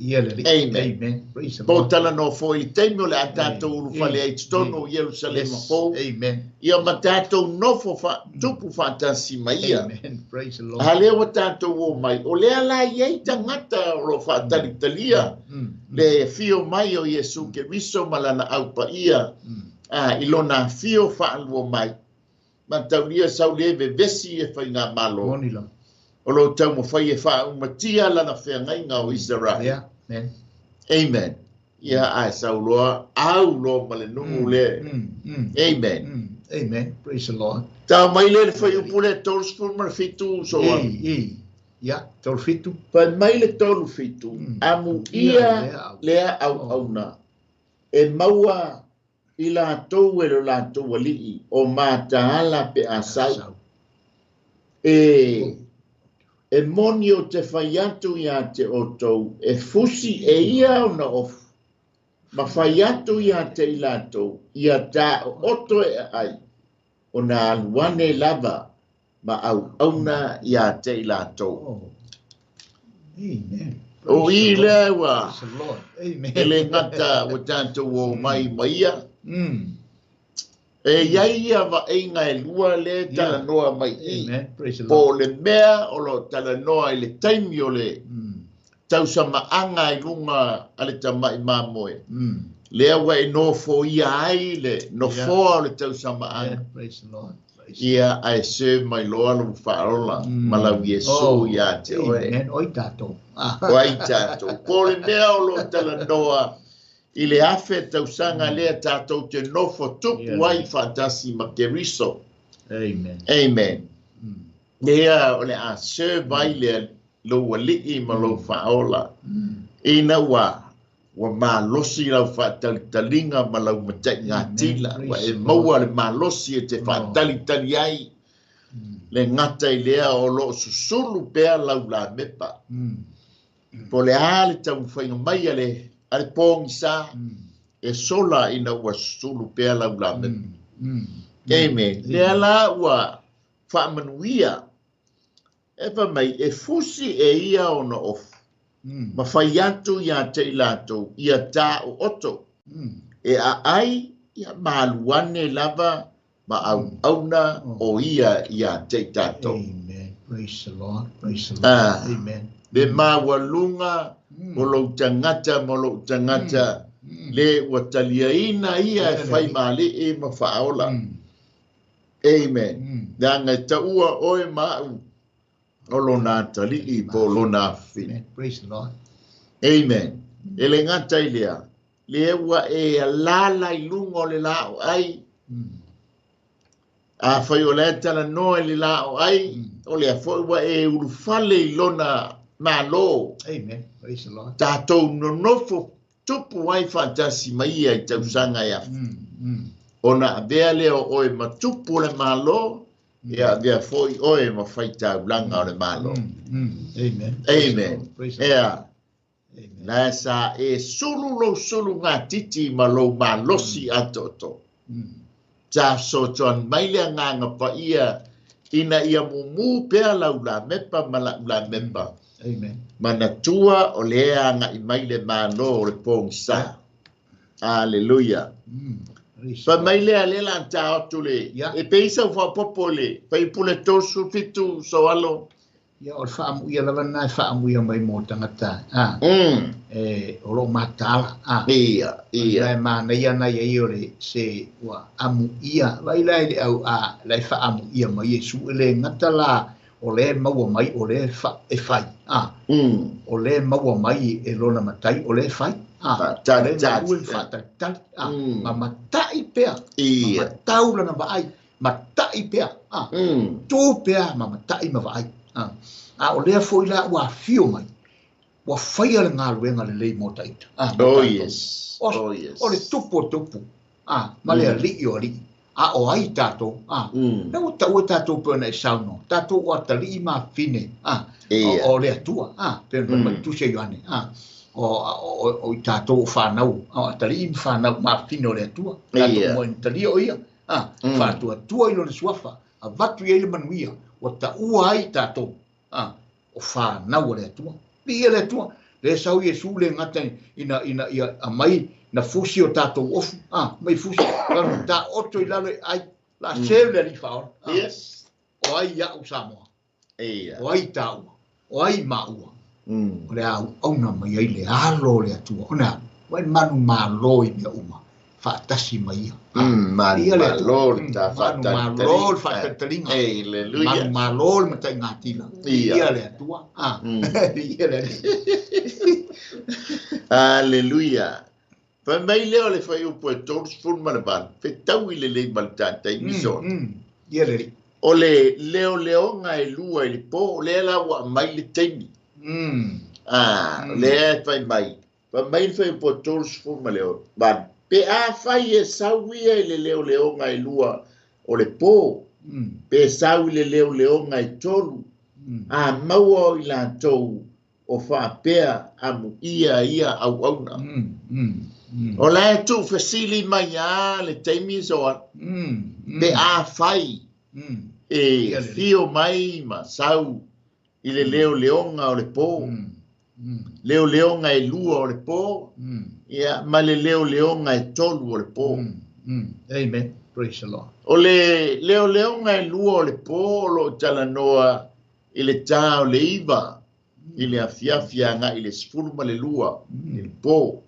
Ia le Amen. Amen. Praise the Po Lord. tala no foi i taimi o le a tatou ulufale ai totonu o Ierusalema fou. Amen. Ia ma tatou nofo tupu faatasi ma ia. Amen. Praise the Lord. A lea ua tatou o mai. O lea la i ai tagata o lo faatalitalia le fio mai o Iesu Keriso ma lana aupaia. I lona fio faalua mai. Ma taulia sau le vevesi e whainga malo. Moni la. O lo taumafai e faaumatia lana feagaiga o Israel. Yeah. Amen. Amen. Ia ae sau loa, au loa ma le nuu le. Amen. Amen. Praise the Lord. Tau mai le le fuaiupu le 37 so. Ia, 37. Fai mai le 37. Amu ia lea auauna. E maua i latou e lo latou alii o mataala pe a sau. E moni o te fai atu ia te outou, e fusi e ia ona ofu. Ma fai atu ia te i latou, ia ta o oto e ai, o na aluane lava, ma au auna ia te i latou. Amen. O i lea ua, Praise the Lord. Amen. e le gata ua tatou o mai ma ia. E iai ia vaaiga e lua le talanoa mai i. Amen. Praise the Po Lord. le mea o lo talanoa i le taimi o le tausamaaga i luga a le tamaʻi mamoe. Lea ua e nofoia ai le nofoa o le tausamaaga. Yeah, praise the Lord. Praise Ia ae se mai loa lou faaola ma lau Iesu ia te oe. Amen. Oi tatou. O ai tatou. Po le mea o lo talanoa i le afe tausaga lea tatou te nofo tupu ai faatasi ma Keriso. Amen. Amen. Lea o le a serve ai le lou alii ma lou faaola. Ina ua ua malosi lau faatalitaliga ma lau mataigatila. Ua e maua le malosi e te faatalitali ai. Le gata i lea o loo susulu pea lau lamepa. Po le a le taumafaiga mai a le pogisa e sola ina ua susulu pea lau lamepa. Amen. Lea la ua faamanuia. E fai mai e fusi e ia ona ofu. Ma fai atu ia te i latou, ia ta o oto. E aai ia maluane lava ma auauna o ia ia te i tatou. Amen. Praise the Lord. Praise the Lord. Amen. Le maualuga o lou tagata ma lou tagata le ua taliaina ia e fai malii ma faaola. Amen. Leaga e taua oe ma au o lona atalii po o lona afafine. Praise the Lord. Amen. E le gata i lea. Lea ua e alala i luga o le lao ai. A fai o le talanoa i le lao ai, o lea foi ua e ulufale i lona malo. Amen. Praise the Lord. Tatou nonofo tupu ai faatasi mai ia i tausaga e afe. Ona avea lea o oe ma tupu o le malo, ia avea foi oe ma faitaulaga o le malo. Amen. Amen. Praise the Lord. Ea. La sa e sulu lou sulu ngā titi ma lou malosi atoto. Ta sotoan mai le nganga pa ia ina ia mumu pea lau la mepa ma lau la mepa. Amen. Manatua o lea anga i mai le malo o le pongsa. Hallelujah. Pa mai lea le la ta atu le. E peisa ua popo le. Pai pule tosu fitu so alo. Ia o le faamuia lava lena e faamuia mai mo tagata a e o loo mataala a ia ia la e manaia na ia ia o le se ua amuia vai la i le au a la e faamuia mai e su le gata la o le maua mai o le e fai a o le maua mai e lona matai o le fai a tali tali a ma matai pea ia ma tau lana vaai matai pea a tu pea ma matai ma vaai a o lea foi la ua fio mai ua faia le galuega lelei mo taita. Oh yes. Oh yes. O le tupu o tupu a ma le alii o alii a o ai tatou a na ua taua tatou pe ona e saunoa tatou o atalii ma fine a o le Atua a pe ona mai tusi a Ioane a o i tatou o whanau o atalii ma whanau ma fine o le Atua tatou mo talia o ia a faatuatua i lona suafa a vatu i ai le manuia ua taua ai tatou a o whanau o le Atua. Viia le Atua. Le sau Iesu le gata ina ia amai na fusi o tatou ofu a mai fusi ta oto i lalo ai la selu le alii faaola. Yes. O ai ia'u Samoa. Ia. O ai taua. O ai maua. O le auauna mai ai le alo o le Atua. Ona ua manu malo i mea uma faatasi mai ia. Manu malo le manu malo le faatalitaliga. Hallelujah. Manu malo le mataigatila. Ia le Atua. Ia le Alii. Hallelujah. Fai mai lea o le faiupu e 38, fetau i le lei ma le tatai miso. Ia le Alii. O le leoleoga e lua i le po, o lea la ua aumai le taimi. Lea e fai mai. Fai mai le faiupu e 38, pe a fai e sau ia i le leoleoga e lua o le po, pe sau i le leoleoga e tolu, a maua o i latou o faapea amuia ia auauna. O la e tuufesili mai a le taimi soa, pe a fai e fio mai ma sau i le leoleoga o le po, leoleoga e lua o le po, ia ma le leoleoga e tolu o le po. Amen. Praise the Lord. O le leoleoga e lua o le po o loo talanoa i le tā o le 9 i le afiafi agai i le 12 i le po.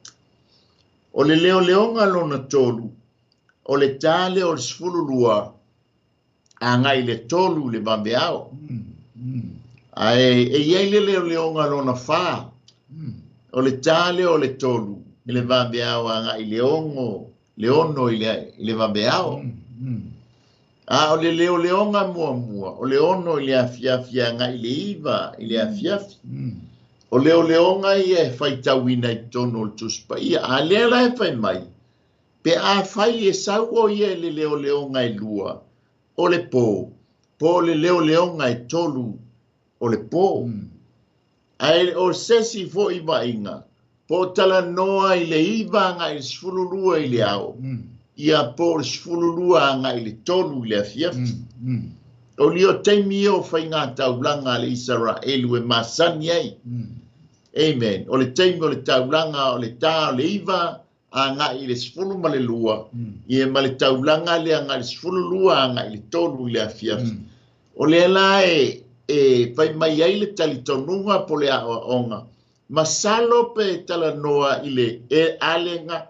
O le leoleoga lona tolu o le tā lea o le 12 agai i le 3 le vaveao. Ae e iai le leoleoga lona 4 o le tā lea o le 3 i le vaveao agai i le 6 le 6 i le vaveao. A o le leoleoga muamua o le 6 i le afiafi agai i le 9 i le afiafi. O leoleoga ia e faitauina i totonu o le Tusi Paia. A lea la e fai mai, pe a fai e sau o ia i le leoleoga e lua o le po, po o le leoleoga e tolu o le po. Ae o sesi foi vaaiga, po talanoa i le 9 agai i le 12 i le ao, ia po o le 12 agai i le 3 i le afiafi. O lio taimi o faiga taulaga a le Isaraelu e masani ai. Amen. O le taimi o le taulaga o le tā o le 9 agai i le 12, ia ma le taulaga le agai i le 12 agai i le 3 i le afiafi. O lea la e fai mai ai le talitonuga po le aoaoga, masalo pe talanoa i le alega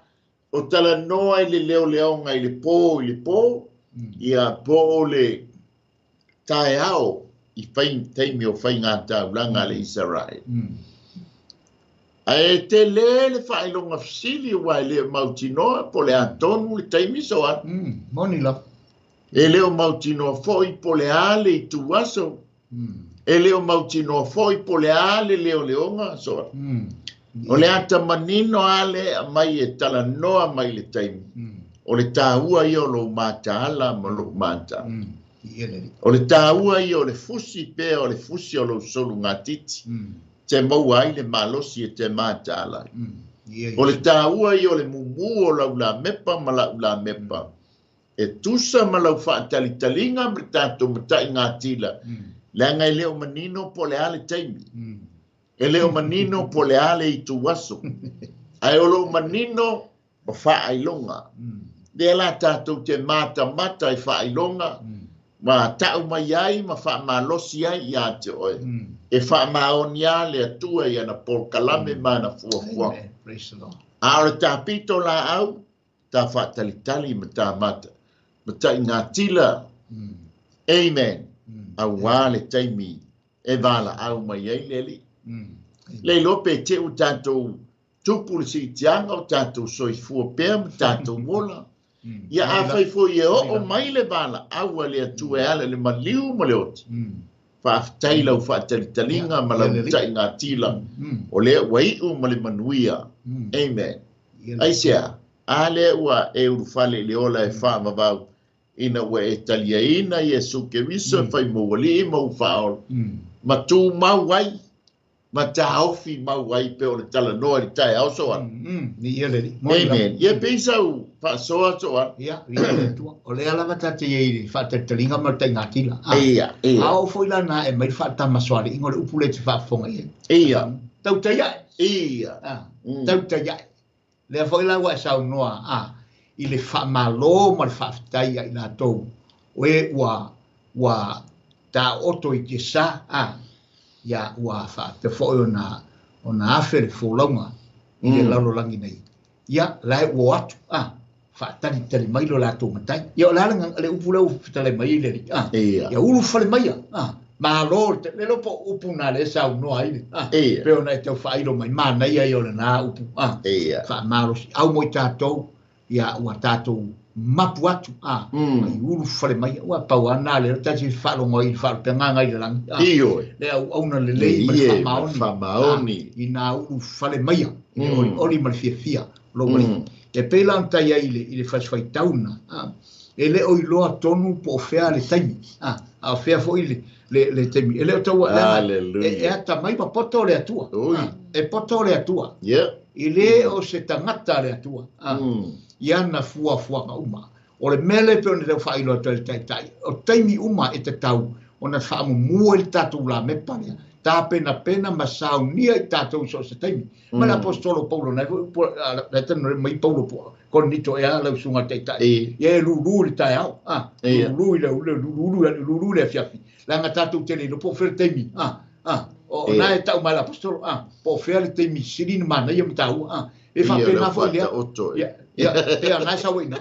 o talanoa i le leoleoga i le po i le po, ia po o le taeao i taimi o faiga taulaga a le Isaraelu. Ae tele le faailoga fesili ua e le o mautinoa po o le a tonu le taimi soa. Moni lava. E le o mautinoa foi po o le a le ituaso. E le o mautinoa foi po o le a le leoleoga soa. O le ata manino a le aumai e talanoa mai le taimi. O le tāua ia o lou mataala ma lou mataala. O le tāua ia o le fusi pea o le fusi o lou solugatiti. Te maua ai le malosi e te mataala ai. O le tāua ia o le mumu o lau lamepa ma lau lamepa. E tusa ma lau faatalitaliga ma le tatou mataigatila. Leaga e le o manino po o le a le taimi. E le o manino po o le a le ituaso. Ae o lou manino o faailoga. Lea la tatou te matamata i faailoga ma tau mai ai ma faamalosi ai ia te oe. E faamaoni a le Atua i ana polokalame ma ana fuafuaga. Amen. Praise the Lord. A o le tapito laau, ta faatalitali ma ta mata mataigatila. Amen. Auā le taimi e valaau mai ai le Alii. Le iloa pe te u tatou tupu le siitiaga o tatou soifua pea ma tatou ola. Ia afai foi e oo mai le valaau a le Atua e ala i le maliu ma le oti. Faafetai lau faatalitaliga ma lau mataigatila. O lea ua iu ma le manuia. Amen. Aisea, a lea ua e ulufale i le ola e faavavau ina ua e taliaina Iesu Keriso e fai mou alii ma ou faaola. Ma tumau ai, ma taofi mau ai pe o le talanoa i le taeao soa. Ni ia le Alii. Amen. Ia pei sau faasoa soa. Ia, ia le Atua. O lea lava ta te iai i le faatalitaliga ma le taigatila. Ia. A oo foi la na e mai le faatamasoaliiga o le upu lea e te faafofoga i ai. Tautai ae. Tautai ae. Lea foi la ua e saunoa i le faamālō ma le faafetai ia i latou o e ua taooto i tiasā ia ua faapea foi ona afe le folauga i le lalolagi nei. Ia, la e ua o atu faatalitali mai lo latou matai. Ia, o le a le upu lea ua fetalai mai ai le Alii? Ia ulufale maia. Malo le iloa po o upu na lea e saunoa ai le pe ona e tau faailo mai manaia ia o lena upu faamalosi au mo i tatou ia ua tatou mapu atu mai ulufale mai ua pau lava na lea tasi faalogo ai i le faalupega i le lagi Ioe. Le auauna lelei ma le Ie, faamaoni faamaoni. I nā ulufale maia i le olioli ma le fiafia lou Alii. E pei la ona tai ai i le fasifaitauna e le o iloa tonu po o fea le taimi a o fea foi le taimi e le o taua leaga e ata mai ma poto le Atua. Ui. E poto le Atua. E le o se tagata le Atua i ana fuafuaga uma. O le mea lea e pei ona tau faailoa atu ai le Taitai, o taimi uma e tatau ona faamumua i le tatou lamepa lea, tapenapena ma saunia i tatou i so o se taimi. Ma le aposetolo Paulo na foi le tanu mai Paulo po Korinito e ala usuga Taitai. Ia e lulu i le taeao, lulu i le lulu lulu le afiafi. Leaga tatou te le iloa po o fea le taimi. O na e tau mai le aposetolo, po o fea le taimi sili na manaia ma taua. E Ia, faapena leu foi lea. faataoto e. Ia, pe a na e sauaina.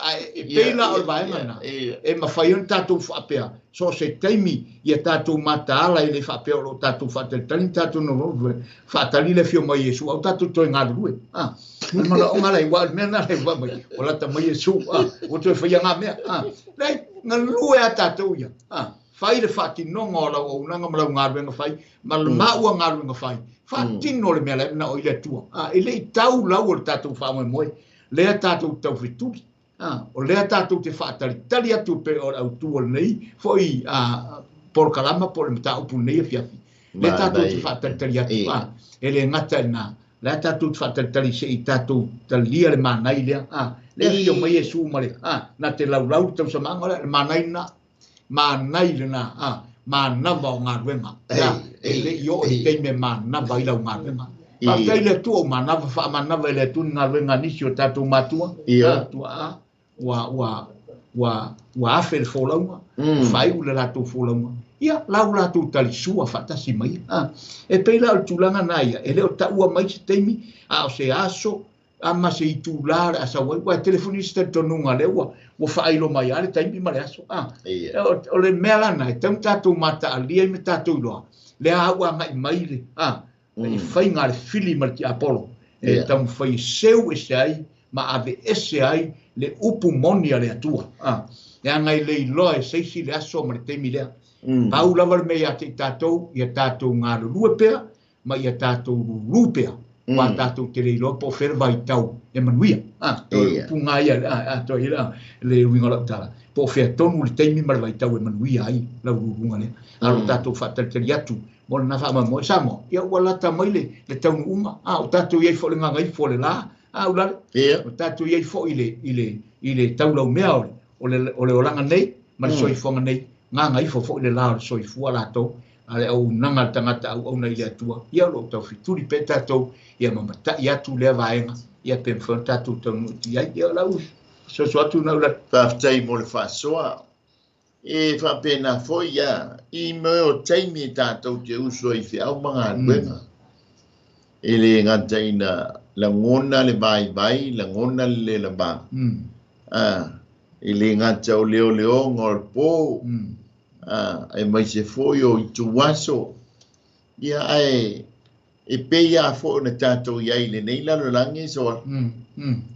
Ae e pei la o le vaega na. E mafai ona tatou faapea, so o se taimi ia tatou mataala e le faapea o lo o tatou faatalitali ma tatou nofonofo faatali le afio mai Iesu au tatou toe galulue. O le manaoga la ua o le mea na le ua mai, ua lata mai Iesu, ua toe faia ngā mea. Leai, galue a tatou ia. Fai le faatinoga o lau auaunaga ma lau galuega fai, ma le maua galuega fai. Faatino le mea la e manao i le Atua. E le i tau lau o le tatou faamoemoe, lea tatou taufetuli. O lea tatou te faatalitali atu pe o le autu o lenei foi polokalama po o le mataupu lenei afiafi. Lea tatou te Manaia. faatalitali atu. E le gata i lena. Lea tatou te faatalitali se i tatou talia le manai lea. Lea afio mai Iesu ma le na te laulau le tausamaga o lea, le manai lena. Manai lena, manava o galuega. Ia, e le i oo i taimi e manava ai lau galuega. Faafetai i le Atua ua manava faamanava e le Atua ni galuega a nisi o tatou matua. Tua ua afe le folauga, ua faaiu le latou folauga. Ia, lau latou talisua faatasi mai. E pei la o le tulaga na ia, e le o taua mai se taimi, a o se aso, a ma se itulā o le a sau ai. Ua e telefoni se talitonuga lea ua faailo mai lava le taimi ma le aso. O le mea la na, e tatau ona tatou mataalia ai ma tatou iloa, lea a ua agai mai le, I faiga a le fili ma le tiapolo e taumafai e seu ese ai ma ave ese ai le upu moni a le Atua. Leaga e le iloa e se isi le aso ma le taimi lea. Pau lava le mea ia te i tatou, ia tatou galulue pea ma ia tatou lulu pea. Ua tatou te le iloa po o fea le vaitau e manuia. Toe upu nga ia, toe ia le uiga o lau tala. Po o fea tonu le taimi ma le vaitau e manuia ai lau luluga lea. A o tatou faatalitali atu mo lena faamoemoe. Samoa, ia ua lata mai le taunuuga. O tatou i ai foi le gagaifo o le la. Ulale. O tatou i ai foi i le taulaumea o le olaga nei ma le soifuaga nei. Gagaifo foi le la o le soifua latou. A le auaunaga a le tagata auauna i le Atua. Ia o lo o taufetuli pea tatou ia mamatai atu lea vaega. Ia pe mafai ona tatou taunuu i ai. Ia o lau soso atu na ulale. Faafetai mo le faasoa. E faapena foi ia i mea o taimi e tatou te uso ai feau ma galuega. E le gata ina lagona le vaivai, lagona le lelama. E le gata o leoleoga o le po. E mai se foi o ituaso. Ia ae e pei a foi na tatou iai lenei lalolagi soa.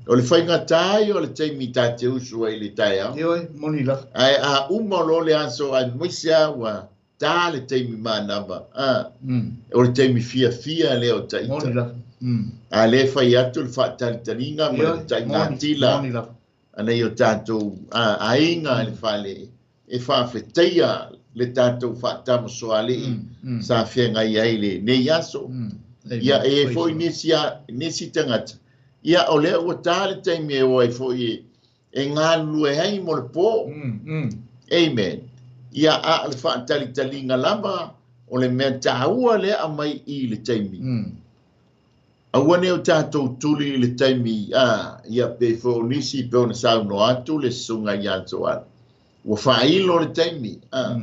O le faigata ai o le taimi ta te usu ai i le taeao. Ioe, moni lava. Ae a uma loa le aso aemaise lava ua tā le taimi manava. O le taimi fiafia lea o taita. Moni lava. A le fai atu le faatalitaliga ma le taigatila. Moni lava. Anei o tatou aiga i le fale e faafetaia le tatou faatamasoalii sa feagai ai lenei aso. Ia e foi nisi tagata. Ia o lea ua tā le taimi e o ai foi e galulue ai mo le po. Amen. Ia a le faatalitaliga lava o le mea taua lea aumai i le taimi. Aua ne o tatou tuli i le taimi, ia pe foi o nisi pe ona saunoa atu le susuga ia Soala. Ua faailo le taimi, a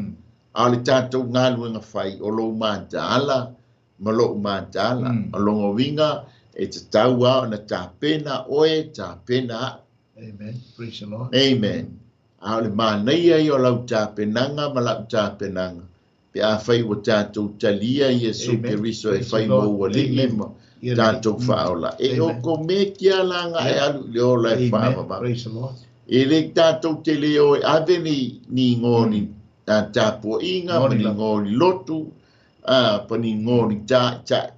o le tatou galuega fai o lou mataala ma lou mataala. O lona uiga e tatau lava ona tapena oe, tapena au. Amen. Praise the Lord. Amen. A o le manaia ia o lau tapenaga ma lau tapenaga. Pe afai ua tatou talia Iesu Keriso e fai mo ualii ma tatou faaola. E o ko me kia laga e alu i le ola e faavavau. Praise the Lord. E le tatou te le o e ave ni goni tapuaiga ma ni goni lotu, pa ni goni taʻitaʻi.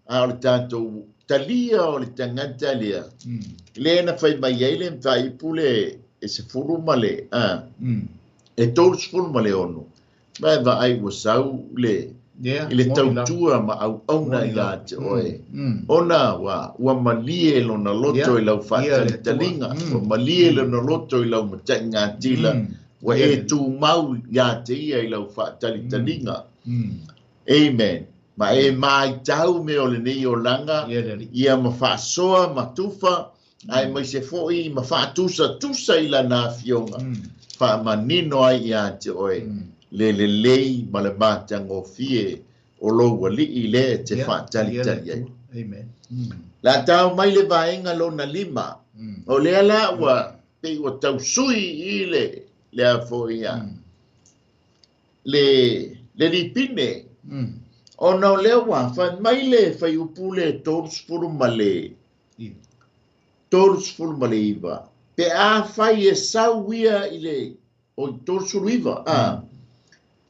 A o le tatou talia o le tagata lea. Lea na fai mai ai le mataipu le e 16 ma le e 36. Ma e vaai ua sau le i le tautua ma auauna ia te oe. Ona ua malie lona loto i lau faatalitaliga, ua malie lona loto i lau mataigatila, ua e tumau ia te ia i lau faatalitaliga. Amen. Ma e maitau me o lenei olaga, ia ma faasoa ma tufa, ae mai se foi ma faatusatusa i lana afioga, faamanino ai ia te oe. Le lelei ma le matagofie o lou alii lea e te faatalitali ai. Amen. La tau mai le vaega lona 5. O lea la ua pei ua tausui i le lea foi ia. Le lipine. Ona o lea ua fai mai le faiupu le 39. 39. Pe a fai e sau ia i le o 39.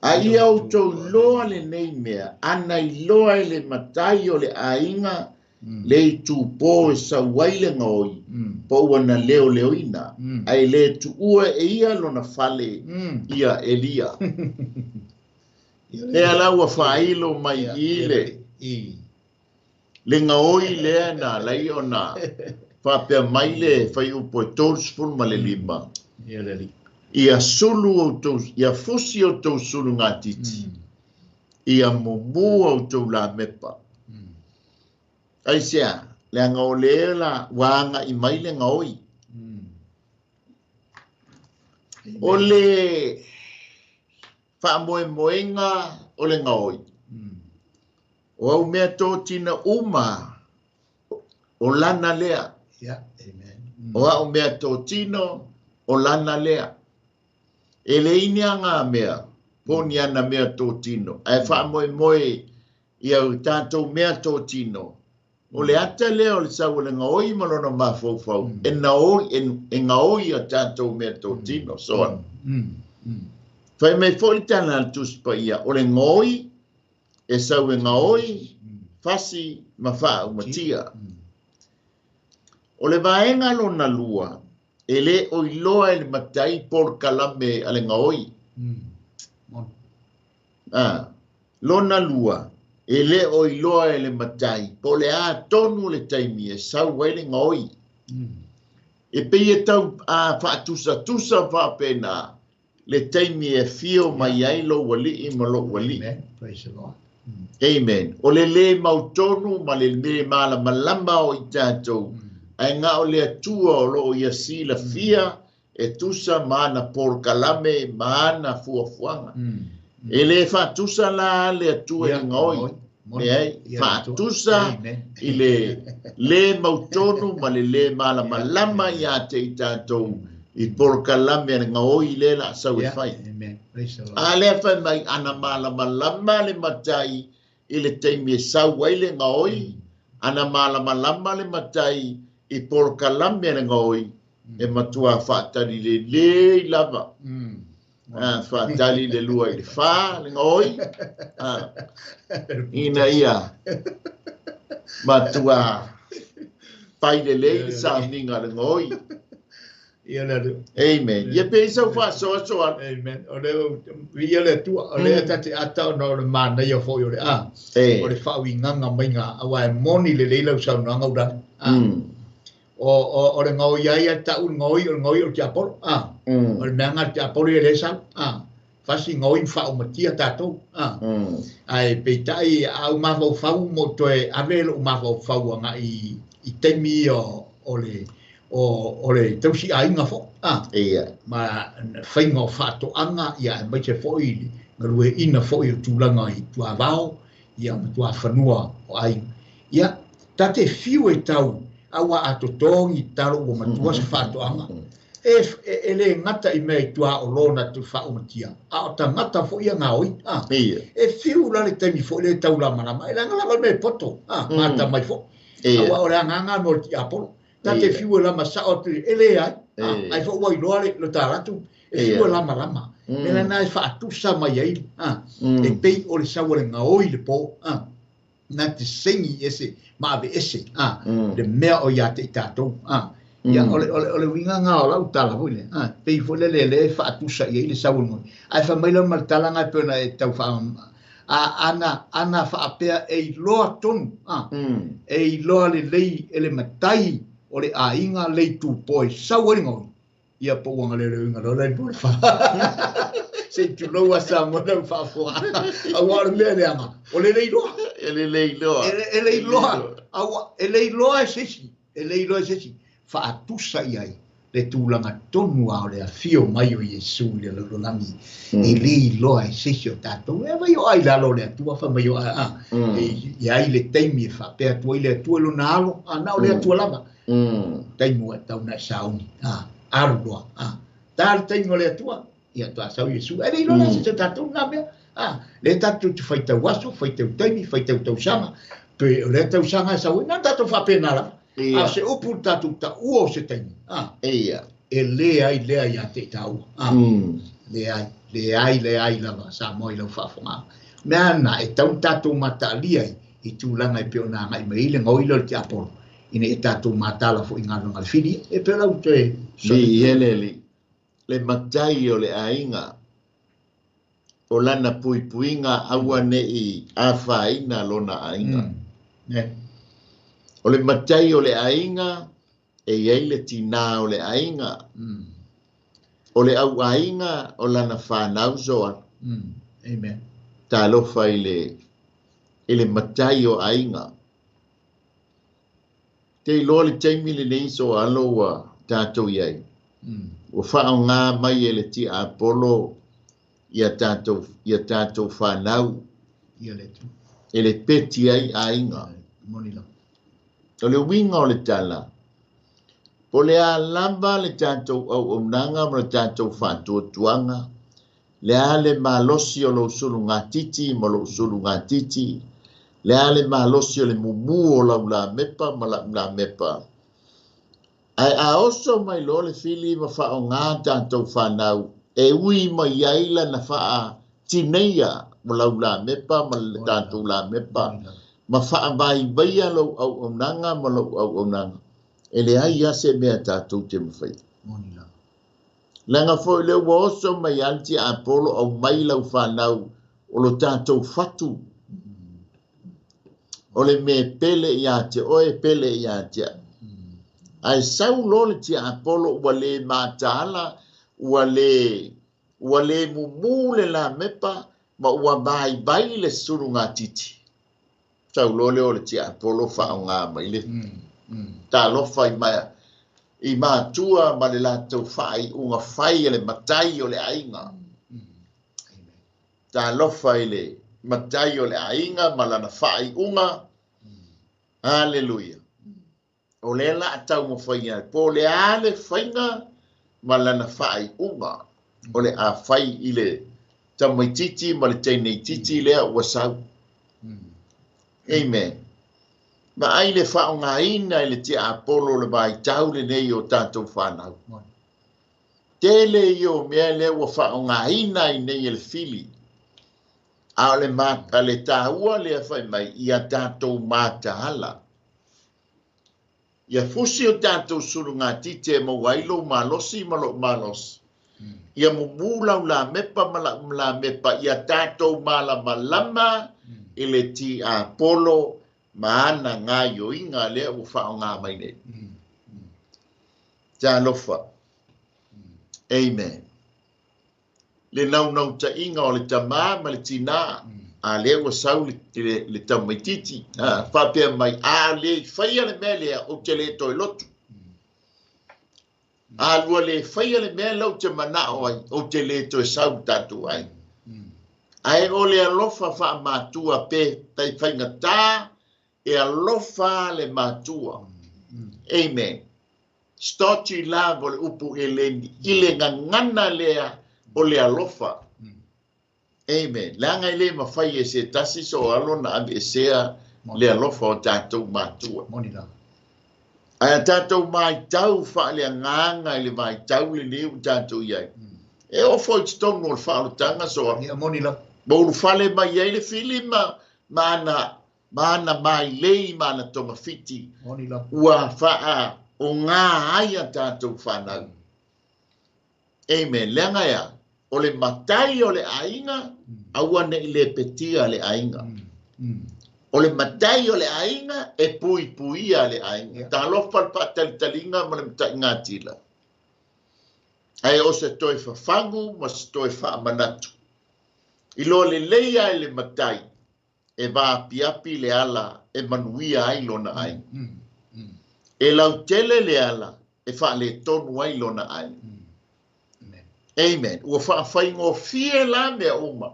A ia outou iloa lenei mea, ana iloa e le matai o le aiga, le itupo e sau ai le gaoi, po ua na leoleoina, ae le tuua e ia lona fale ia Elia. Lea la ua faailo mai i le gaoi lea na alai ona faapea mai le faiupu e 35. Ia sulu outou, ia fusi outou sulugatiti, ia mumu outou lamepa. Aisea, leaga o lea la ua agai mai le gaoi. O le faamoemoega o le gaoi. O au mea tōtina uma o lana lea. Amen. O au mea tōtino o lana lea. E le ini anga mea, po ni ana mea tōtino. Ae faamoemoe Ia o tatou mea totino. O le ata lea o le sau o le gaoi ma lona mafaufau, e gaoi a tatou mea totino. So, fai mai foi le tala a le Tusi Paia, o le gaoi, e sau e gaoi, fasi ma faaumatia. O le vaega lona lua, e le o iloa e le matai polokalame a le gaoi. Lona lua, e le o iloa e le matai, po le a tonu le taimi e sau ai le gaoi. E pei e tau faatusatusa faapena le taimi e fio mai ai lou alii ma lou alii. Amen. Praise the Lord. Amen. O le le mautonu ma le le malamalama o i tatou, ae gao le Atua o loo ia silafia e tusa ma ana polokalame ma ana fuafuaga. E le faatusa la le Atua i le gaoi. Leai, faatusa i le le mautonu ma le le malamalama ia te i tatou i polokalame a le gaoi le la sau e fai. A lea fai mai ana malamalama le matai i le taimi e sau ai le gaoi, ana malamalama le matai i polokalame a le gaoi, e matua faatali lelei lava. Faatali le 2 i le 4 le gaoi, ina ia matua fai lelei le sauniga a le gaoi. Amen. Ia pe sau faasoasoa. Amen. O le ia le Atua, o le tate ata ona o le manaia foi o le a. O le faauigaga maiga aua e moni lelei lau saunoaga ula. O le gaoi ai a tau le gaoi, o le gaoi o le tiapolo. O le mea le tiapolo e le sau. Fasi gaoi faaumatia tatou. Ae peitai au mafaufau mo toe ave lou mafaufau agai i taimi o le o le tausi aiga fo. Ma faiga o faatoaga ia e maise foi galueaiina foi o tulaga i tuavao ia ma tuafanua o aiga. Ia tate fiu e tau aua a totogi talo ua matua se faatoaga. E le gata i mea i tua o lona tu faaumatia, a o tagata foi ia gaoi. E fiu la le taimi foi le tau lamalama, e leaga lava le mea e poto, mata mai foi. Aua o le agaga mo le tiapolo. Tate fiu e lama sao atu, e le ai, ai foi ua iloa le talatu, e fiu e lamalama. Me lana e faatusa mai ai, e pei o le sau o le gaoi le po, na te sengi ese, ma ave ese, le mea o ia te i tatou, Ia, o le uiga ngā o lau tala foi le, pei foi le le faatusa i ai le sau o le gaoi. Ae fai mai lau ma le tala ngai pe ona e tau wha, ana whaapea e iloa tonu, e iloa le lei e le matai o le aiga lei tūpoi, sau ai le gaoi. Ia po uanga le uiga loa le po le wha. Se i tulou a sa mo lau whaafoa. Aua o le mea leaga, o le leiloa. E le leiloa. E leiloa. Aua, e leiloa e sesi. E leiloa e sesi. Faatusa i ai le tulaga tonu a o le afio mai o Iesu i le lalolagi. E leiloa e sesi o tatou. E vai o ai lalo o le Atua, fa mai o ai, e ai le taimi e faapea atu ai le Atua i lona alo, na o le Atua lava. Taimi ua tau na e sauni, alu loa. Ta le taimi o le Atua, ia toa sau Iesu. E leiloa la se tatou nā mea. Le tatou te faitau aso, faitau taimi, faitau tausaga. Pe o le tausaga e sau ai, na tatou faapena lava. A se upu le tatou taua o se taimi. E le ai lea ia te i taua. Le ai, le ai, le ai lava sa moa i lau faafogaga. Mea na e tau tatou mataalia i tulaga e pei ona agai mai ai le gaoi lea o le tiapolo, ina ia tatou matala foi i galuega a le fili. E pei o lau toe Li ele li, le matai o le aiga, o lana puipuiga aua nei afaina lona aiga. O le matai o le aiga, e iai le tinā o le aiga. O le au aiga o lana whanau soa. Amen. Talofa i le matai o aiga. Te iloa le taimi lenei so alo ua tatou iai. Ua whaonga mai e le tiapolo ia tatou whanau. Ia le tu. E le peti ai aiga. Moni la. O le uiga o le tala, po le a lava le tatou auaunaga ma le tatou faatuatuaga, le a le malosi o lou sulugatiti ma lou sulugatiti, Le a le malosi o le mumu o lau lamepa ma la'u lamepa. Ae a oso mai loa le fili ma faaaogā tatou fanau e ui mai ai lana faatineia o lau lamepa ma le tatou lamepa ma faavaivaia lou auaunaga ma lou auaunaga e leai lava se mea tatou te mafaia. Leaga foi lea ua oso mai lava le tiapolo aumai lau fanau o lo tatou fatu. O le mea pele ia te oe pele ia te au. Ae sau loa le tiapolo ua le mataala, ua le mumu le lamepa ma ua vaivai le sulugatiti. Sau loa lea o le tiapolo faaaogā mai le talofa i matua ma le latou faaiuga fai e le matai o le aiga. Talofa i le matai o le aiga ma lana faaiuga. Haleluia. O lea la a taumafai ai po o le a le faiga ma lana faaiuga o le a fai i le tamaitiiti ma le teineitiiti lea ua sau. Amen. Vaai le faaaogaina e le tiapolo o le vaitau lenei o tatou fanau. Tele ia o mea lea ua faaaogaina ai nei e le fili. A o le taua lea fai mai ia tatou mataala. Ia fusi o tatou sulugatiti e maua ai lou malosi ma lou malosi. Ia mumu lau lamepa ma la'u lamepa ia tatou malamalama i le tiapolo ma ana gaioiga lea ua faaaogā mai nei. Talofa. Amen. Le naunautaiga o le tamā ma le tinā, a lea ua sau le tamaitiiti, faapea mai, a le faia le mea lea, ou te le toe lotu. A lua le faia le mea lea ou te manao ai, ou te le toe sau tatou ai. Ae o le alofa faamatua pe taifaigata, e alofa le matua. Amen. Stoti lava o le upu eleni, i le gagana lea o le alofa. Amen. Leaga e le mafai e se tasi so alo na aveesea le alofa o tatou matua. Ae a tatou maitau faaleagaga i le vaitau lenei ua tatou i ai. E oo foi i totonu o le faaolotaga so alo. Ma ulufale mai ai le fili ma ana mailei ma ana togafiti ua faaogā ai a tatou fanau. Amen. Leaga ea, o le matai o le aiga, aua nei lepetia le aiga. O le matai o le aiga, e puipuia le aiga. Talofa le faatalitaliga ma le mataigatila. Ae o se toe fafagu ma se toe faamanatu. I loa lelei ai le matai, e vaapiapi le ala e manuia ai lona aiga. E lautele le ala e faaletonu ai lona aiga. Amen. Ua faafaigofie la mea uma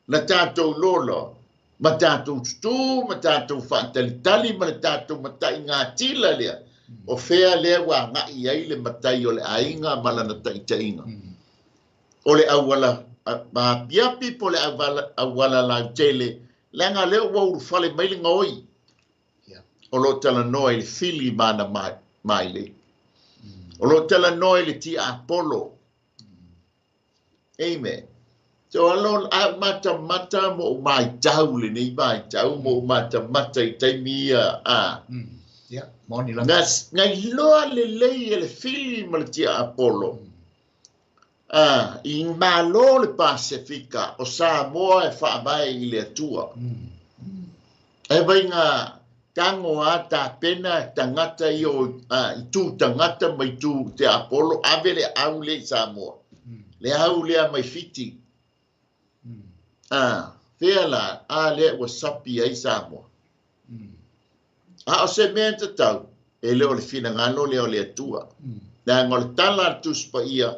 na tatou lolo, ma tatou tutū, ma tatou faatalitali, ma le tatou mataigatila lea. O fea lea ua agai ai le matai o le aiga ma lana taitaiga. O le auala maapiapi po le auala lautele, leaga lea ua ulufale mai le gaoi. O lo talanoa i le fili ma ana mailei. O lo talanoa i le tiapolo. Amen. So alo a matamata mo maitau lenei maitau mo matamata i taimi ia a. Moni la. Ngai loa lelei e le fili ma le tiapolo. I malo le Pasifika o Samoa e faavae i le Atua. E vainga tango a tapena tangata i o i tu tangata mai tu te Apollo ave le au le i Samoa. Le au lea mai Fiti. Fea la a lea ua sapi ai Samoa. A o se mea tatau e le o le finagalo lea o le Atua. Leaga o le tala a le Tusi Paia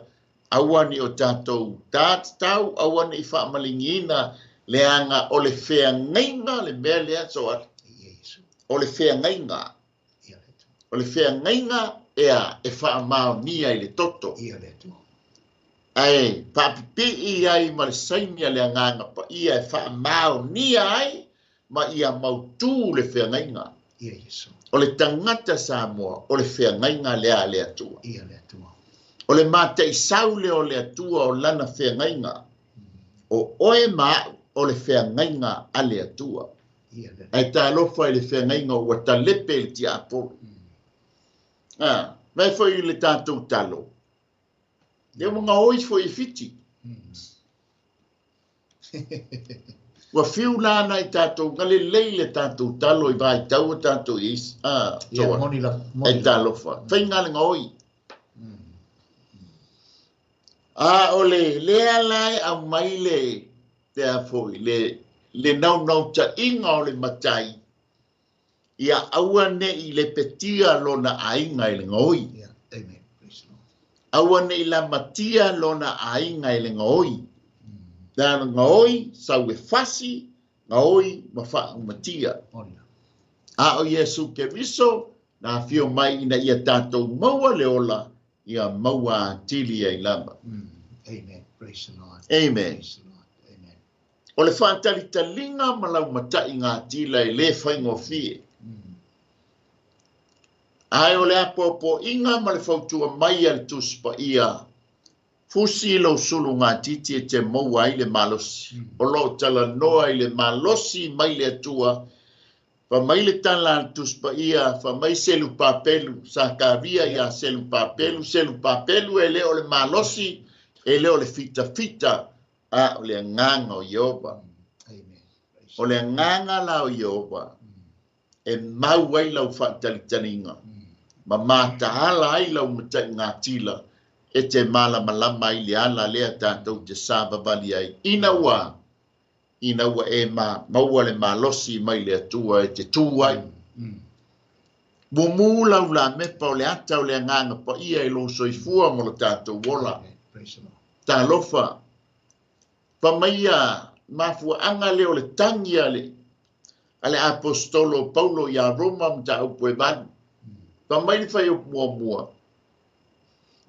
aua ni o tatou tātatau, aua ni faamaligiina leaga o le feagaiga le mea lea soala. O le feagaiga. O le feagaiga ea e faamaonia i le toto. Ae faapipii ai ma le saini a le agaga paia e faamaonia ai ma ia mautū le feagaiga. Ia Iesu. O le tagata Samoa, o le feagaiga lea a le Atua. Ia le Atua. O le mataisau lea o le Atua o lana feagaiga. O oe ma a'u o le feagaiga a le Atua. Ia le Ae talofa i le feagaiga ua talepe i le tiapolo. Ah, mai foi i le tatou talo. Lea ua gaoi foi i Fiti. Ua fiu la nai tatou galelei le tatou talo i vaitau o tatou i isi. Ah, Ia toa. moni la E moni la. talofa. Faiga le gaoi. A o le lea la e aumai le tea foi le le naunautaiga o le matai ia aua ne'i lepetia lona aiga i le gaoi. Ia amen. Praise the Lord. Aua ne'i lamatia lona aiga i le gaoi. La le gaoi sau e fasi, gaoi ma faaumatia. Moni la. A o Iesu Keriso, na afio mai ina ia tatou maua le ola, ia maua atili ai lava. Amen. Praise the Lord. Amen. Praise the Lord. Amen. O le faatalitaliga ma laumatai gatila e lē faigofie. Ae o le apoapoaiga ma le fautua mai a le Tusi Paia, fusi lou sulugatiti e te maua ai le malosi. O loo talanoa i le malosi mai le Atua, fa mai le tala a le Tusi Paia, fa mai selu papelu, Sakaria ia selu papelu, selu papelu e lē o le malosi, e lē o le fitafita, a o le agaga o Ieova. Amen. Praise O le agaga la o Ieova, e mau ai lau faatalitaliga, ma mataala ai lau mataigatila, e te malamalama ai le ala lea tatou te savavali ai. Ina ua e ma, maua le malosi mai le Atua e te tū ai. Mumu lau la mepa o le ata o le agaga paia i lou soifua ma lo tatou ola. Amen. Praise the Lord. Talofa, fa mai ia mafuaaga lea o le tagi a le apostolo Paulo ia Roma mataupu e 8. Fa mai le faiupu muamua.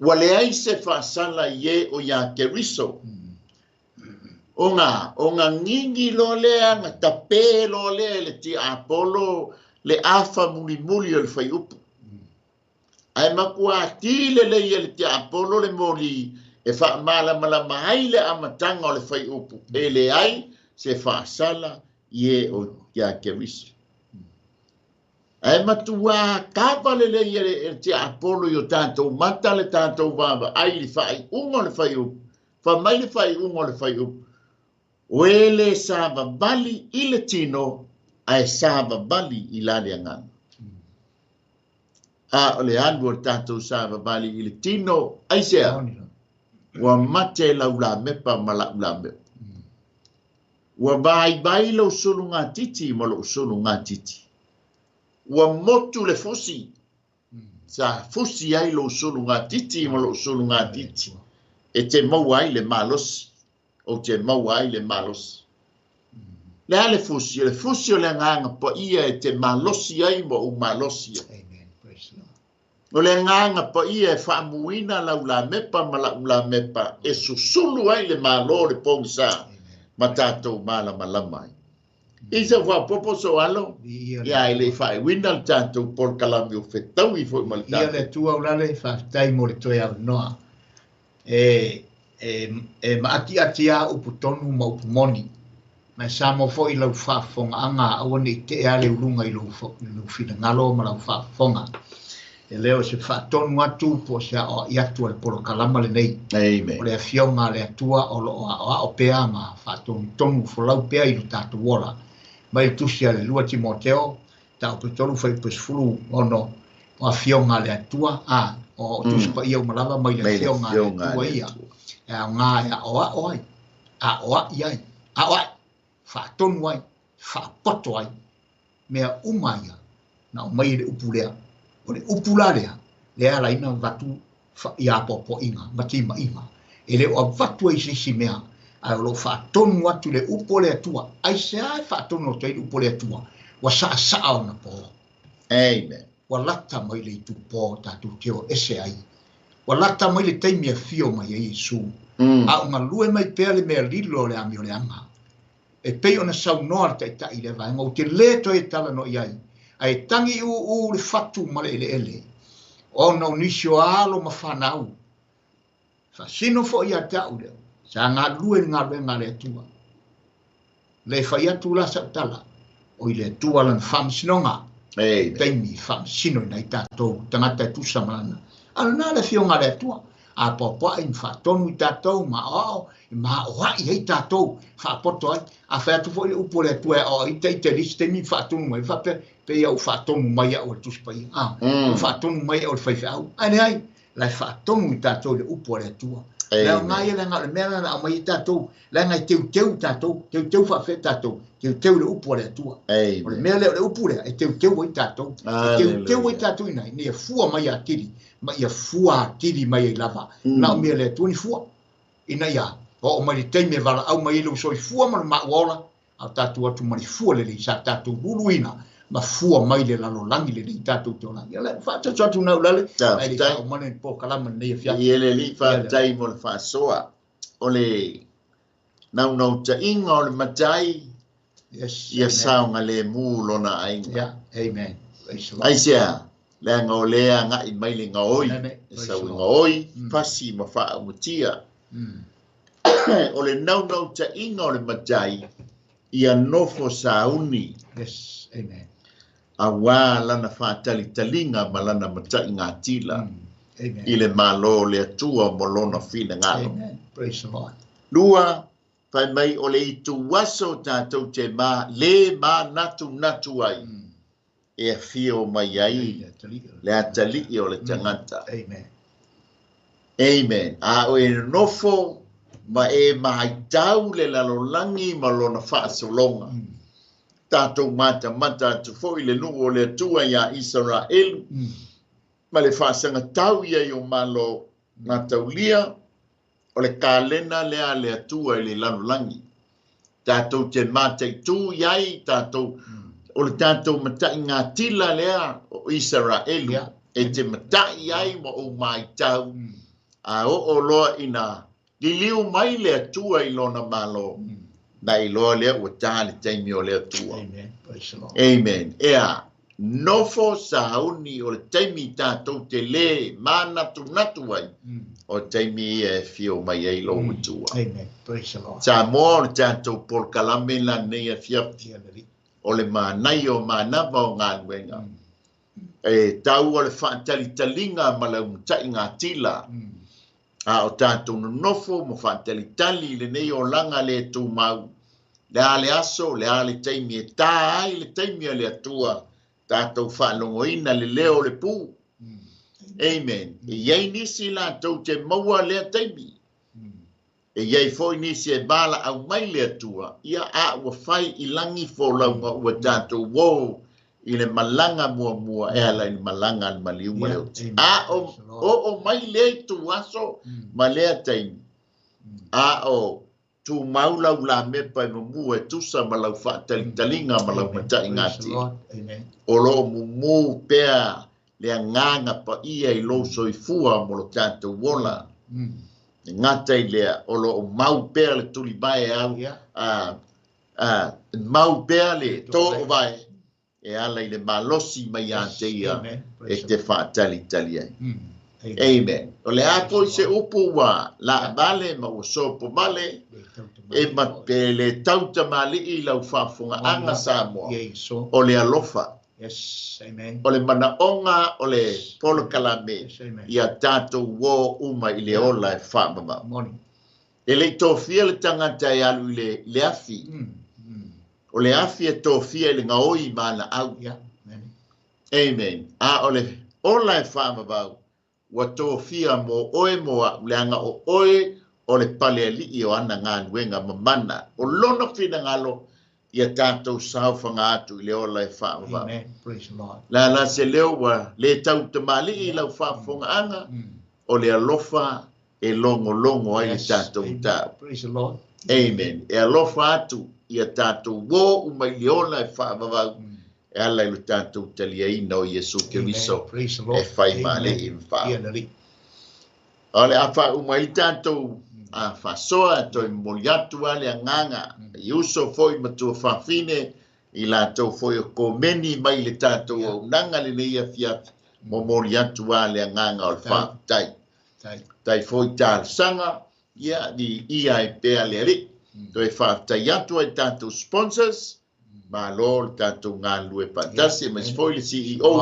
Ua leai se faasala i e o ia Keriso. O ngā ngingi loa lea, ngā tapē loa lea le tiapolo, le afa mulimuli o le faiupu. Ae makua ati le lei e le tiapolo le moli e faamalamalama ai le amataga o le faiupu. E leai se faasala i e o ia Keriso. Ae matua kava le lei e le tiapolo i o tatou mata le tatou vaavaai i le faaiuga o le faiupu. Fa mai le faaiuga o le faiupu. O e le savavali i le tino, ae savavali i la le agaga. A o le alu o le tatou savavali i le tino, aisea, ua mate lau lamepa ma la'u lamepa. Ua vaivai lou sulugatiti ma lou sulugatiti. Ua motu le fusi, sa fusi ai lou sulugatiti ma lou sulugatiti. E te maua ai le malosi, o te maua ai le malosi. Le a le fusi, le fusi o le agaga paia e te malosi ai ma ou malosi ai. Amen. Praise the Lord. O le agaga paia e faamuina lau lamepa ma la'u lamepa, e susulu ai le malo o le pogisa ma tatou malamalama ai. I sa faapopo so alo, Ia ia e le faaiuina le tatou polokalame o fetaui foi ma le Ia tatou. le Atua ulale, faafetai mo le toe avanoa. E e maatiati a upu tonu ma upu moni. Ma e sa mo foi lau faafofogaaga aua nei tea le uluga i lou finagalo ma lau faafofoga. E lē o se faatonu atu po o se aoaʻi atu a le polokalama lenei. Amen. O le afioga a le Atua o loo aoao pea ma faatonutonu folau pea i lo tatou ola. Mai le tusi a le 2 Timoteo, taupu 3 fuaiupu 16, o afioga a le Atua, a o tusi paia uma lava mai le Mai le afioga a le afioga a Atua le ia. Atua. E aogā e aoao ai, aoaʻi ai, aoaʻi, faatonu ai, faapoto ai, mea uma ia, na aumai i le upu lea. O le upu la lea, lea alaina avatu ia apoapoaiga ma timaiga. E le o avatu ai se isi mea, ae o loo faatonu atu le upu o le Atua. Aisea e faatonu atu ai le upu o le Atua? Ua saasaa ona pō. Amen. Ua lata mai le itupō tatou te o ese ai. Ua lata mai le taimi afio mai ai Iesu. A o galue mai pea le mea lilo o le amioleaga. E pei ona saunoa le taitai i lea vaega, ou te le toe talanoa i ai, ae tagi uu le fatu ma le eleele, ona o nisi o alo ma fanau. Faasino foi ia te au lea, sa galulue i le galuega a le Atua. Le fai atu la sau tala, o i le Atua lana faamasinoga, taimi faamasino ina i tatou tagata e tusa ma lana. A lena le afioga a le Atua, a poapoai ma faatonu i tatou, ma aoao, ma aoai ai tatou, faapoto ai. A fai atu foi le upu o le Atua e aoai ita ita i le isi taimi faatonu mai, faapea, pei au faatonu mai au e le Tusi Paia. Mm. Faatonu mai au e le faifeau. Ai leai, la e faatonu i tatou le upu a le Atua. Le aoga ia leaga o le mea lena na aumai ai tatou, leaga e teuteu tatou, teuteu faafefea tatou, teuteu le upu a le Atua. O le mea lea o le upu lea e teuteu ai tatou. E teuteu ai tatou ina ia fua mai atili, ma ia fua atili mai ai lava. Na o mea le Atua ni fua. Ina ia oo mai le taimi e valaau mai ai lou soifua ma le maua ola, a tatou atu ma le fua lelei sa tatou luluina ma fua mai le lalolagi lelei tatou te olagi. Ia le faataso atu nau lale, ai le faaumana ni polokalama lenei afiafi. Ia le alii faafetai mo le faasoa. O le naunautaiga o le matai, Yes, ia amen. Saogalemu lona aiga. Yeah, amen. Praise the Lord. Aisea, leaga o lea agai mai le gaoi, Amen. e Praise sau the i Lord. gaoi, fasi ma faaumatia. O le naunautaiga o le matai, ia nofo sauni. Yes, amen. Auā lana faatalitaliga ma lana mataigatila Amen. i le Malo o le Atua mo lona finagalo. Amen. Praise the Lord. Lua, fai mai o le ituaso tatou te ma le manatunatu ai, e afio mai ai le atalii o le tagata. Amen. Amen. A o e nofo ma e maitau le lalolagi ma lona faasologa. Tatou matamata atu foi le nuu o le Atua ia Isaraelu, ma le faasagatau ia i o malo gataulia, o le kalena lea a le Atua i le lalolagi. Tatou te mataitu iai, tatou, o le tatou mataigatila lea o Isaraelu, e te matai ai ma ou maitau, a oo loa ina liliu mai le Atua i lona malo, na iloa lea ua tā le taimi o le Atua. Amen. Praise the Lord. Amen. Ea, nofo sauni o le taimi tatou te le manatunatu ai, o taimi ia e fio mai ai lou Atua. Amen. Praise the Lord. Samoa o le tatou polokalame lenei afiafi, Ia le alii. o le manaia o manava o galuega. E tau o le faatalitaliga ma le aumataʻigatila, a o tatou nonofo ma faatalitali i lenei olaga le tumau, le a le aso, le a le taimi e tā ai le taimi a le Atua, tatou faalogoina le leo o le pu. Amen. E iai nisi latou te maua lea taimi. E iai foi nisi e valaau mai le Atua, ia a ua fai i lagi folauga ua tatou uō i le malaga muamua e ala i le malaga a le maliu ma le oti. Amen. A o oo mai lea ituaso ma lea taimi, a o tumau lau lamepa e mumu e tusa ma lau faatalitaliga ma lau Amen. Praise the mataigatila. Lord. Amen. O loo mumu pea le agaga paia i lou soifua mo lo tatou ola. E gata i lea, o loo mau pea le tulivae au, mau pea le toovae e ala i le malosi mai ia te ia Amen. e Praise the te faatalitali ai. Amen. Amen. O le a foi se upu ua laavale ma ua sopo vale, e ma pe le tautamalii i lau faafofogaaga Samoa, Ia so. o le alofa. Yes, amen. O le manaoga o le polokalame Yes, amen. ia tatou uō uma i le ola e faamamao. Morning. E le i tofia le tagata e alu i le afi. O le afi e tofia i le gaoi ma ana au. Yeah, amen. Amen. A o le ola e faamamao, ua tofia mo oe mo a'u, leaga o oe o le palealii o ana galuega mamana. O lona finagalo ia tatou saofaga atu i le ola e faamamao. Amen. Praise the Lord. La la se leo ua le tautamalii i lau faafofogaaga, o le alofa e logologo ai le Yes, tatou amen. mataupu. Praise the Lord. Amen. E alofa atu ia tatou uō uma i le ola e faavavau, e ala i lo tatou taliaina o Iesu Keriso Amen. Praise the Lord. e fai ma Amen. alii ma faa. Ia le alii. O le a faauma ai tatou A faasoa e toe momoli atu lava le agaga i uso foi ma tuafafine i latou foi o komeni mai le tatou auaunaga lenei afiafi, momoli atu lava le agaga o le faafetai. Tai foi talosaga, ia viia ai pea le Alii. Toe faafetai atu ai tatou sponsors, malo le tatou galulue faatasi, aemaise foi le CEO,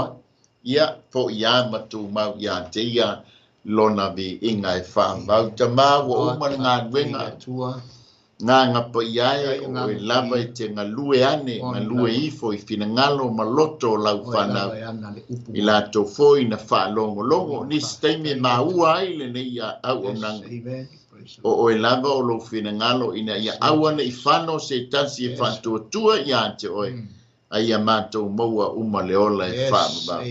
ia foi lava ma tumau ia te ia lona viiga e faavau. Tama ua uma le galuega, gaga paia e o oe lava e te galue ane, galue ifo i finagalo ma loto o lau fanau, i latou foi na faalogologo, nisi taimi e maua ai lenei auaunaga. O oe lava o lou finagalo ina ia aua ne i fano se tasi e faatuatua ia te oe, a ia matou maua uma le ola e faavavau.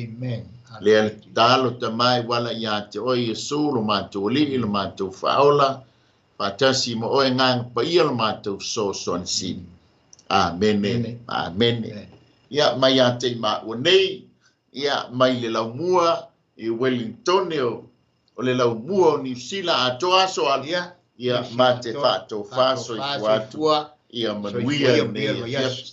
Lea le tatalo tama e wala ia te oe Iesu lo matou alii lo matou faaola, faatasi ma oe gaga paia lo matou fesoasoani sili. Amene, amene. Ia mai ia te i maua nei, ia mai le laumua i Wellington o le laumua o Niu Sila atoa aso alu. Ia ma te faatofā soifua atu, ia manuia lenei afiafi.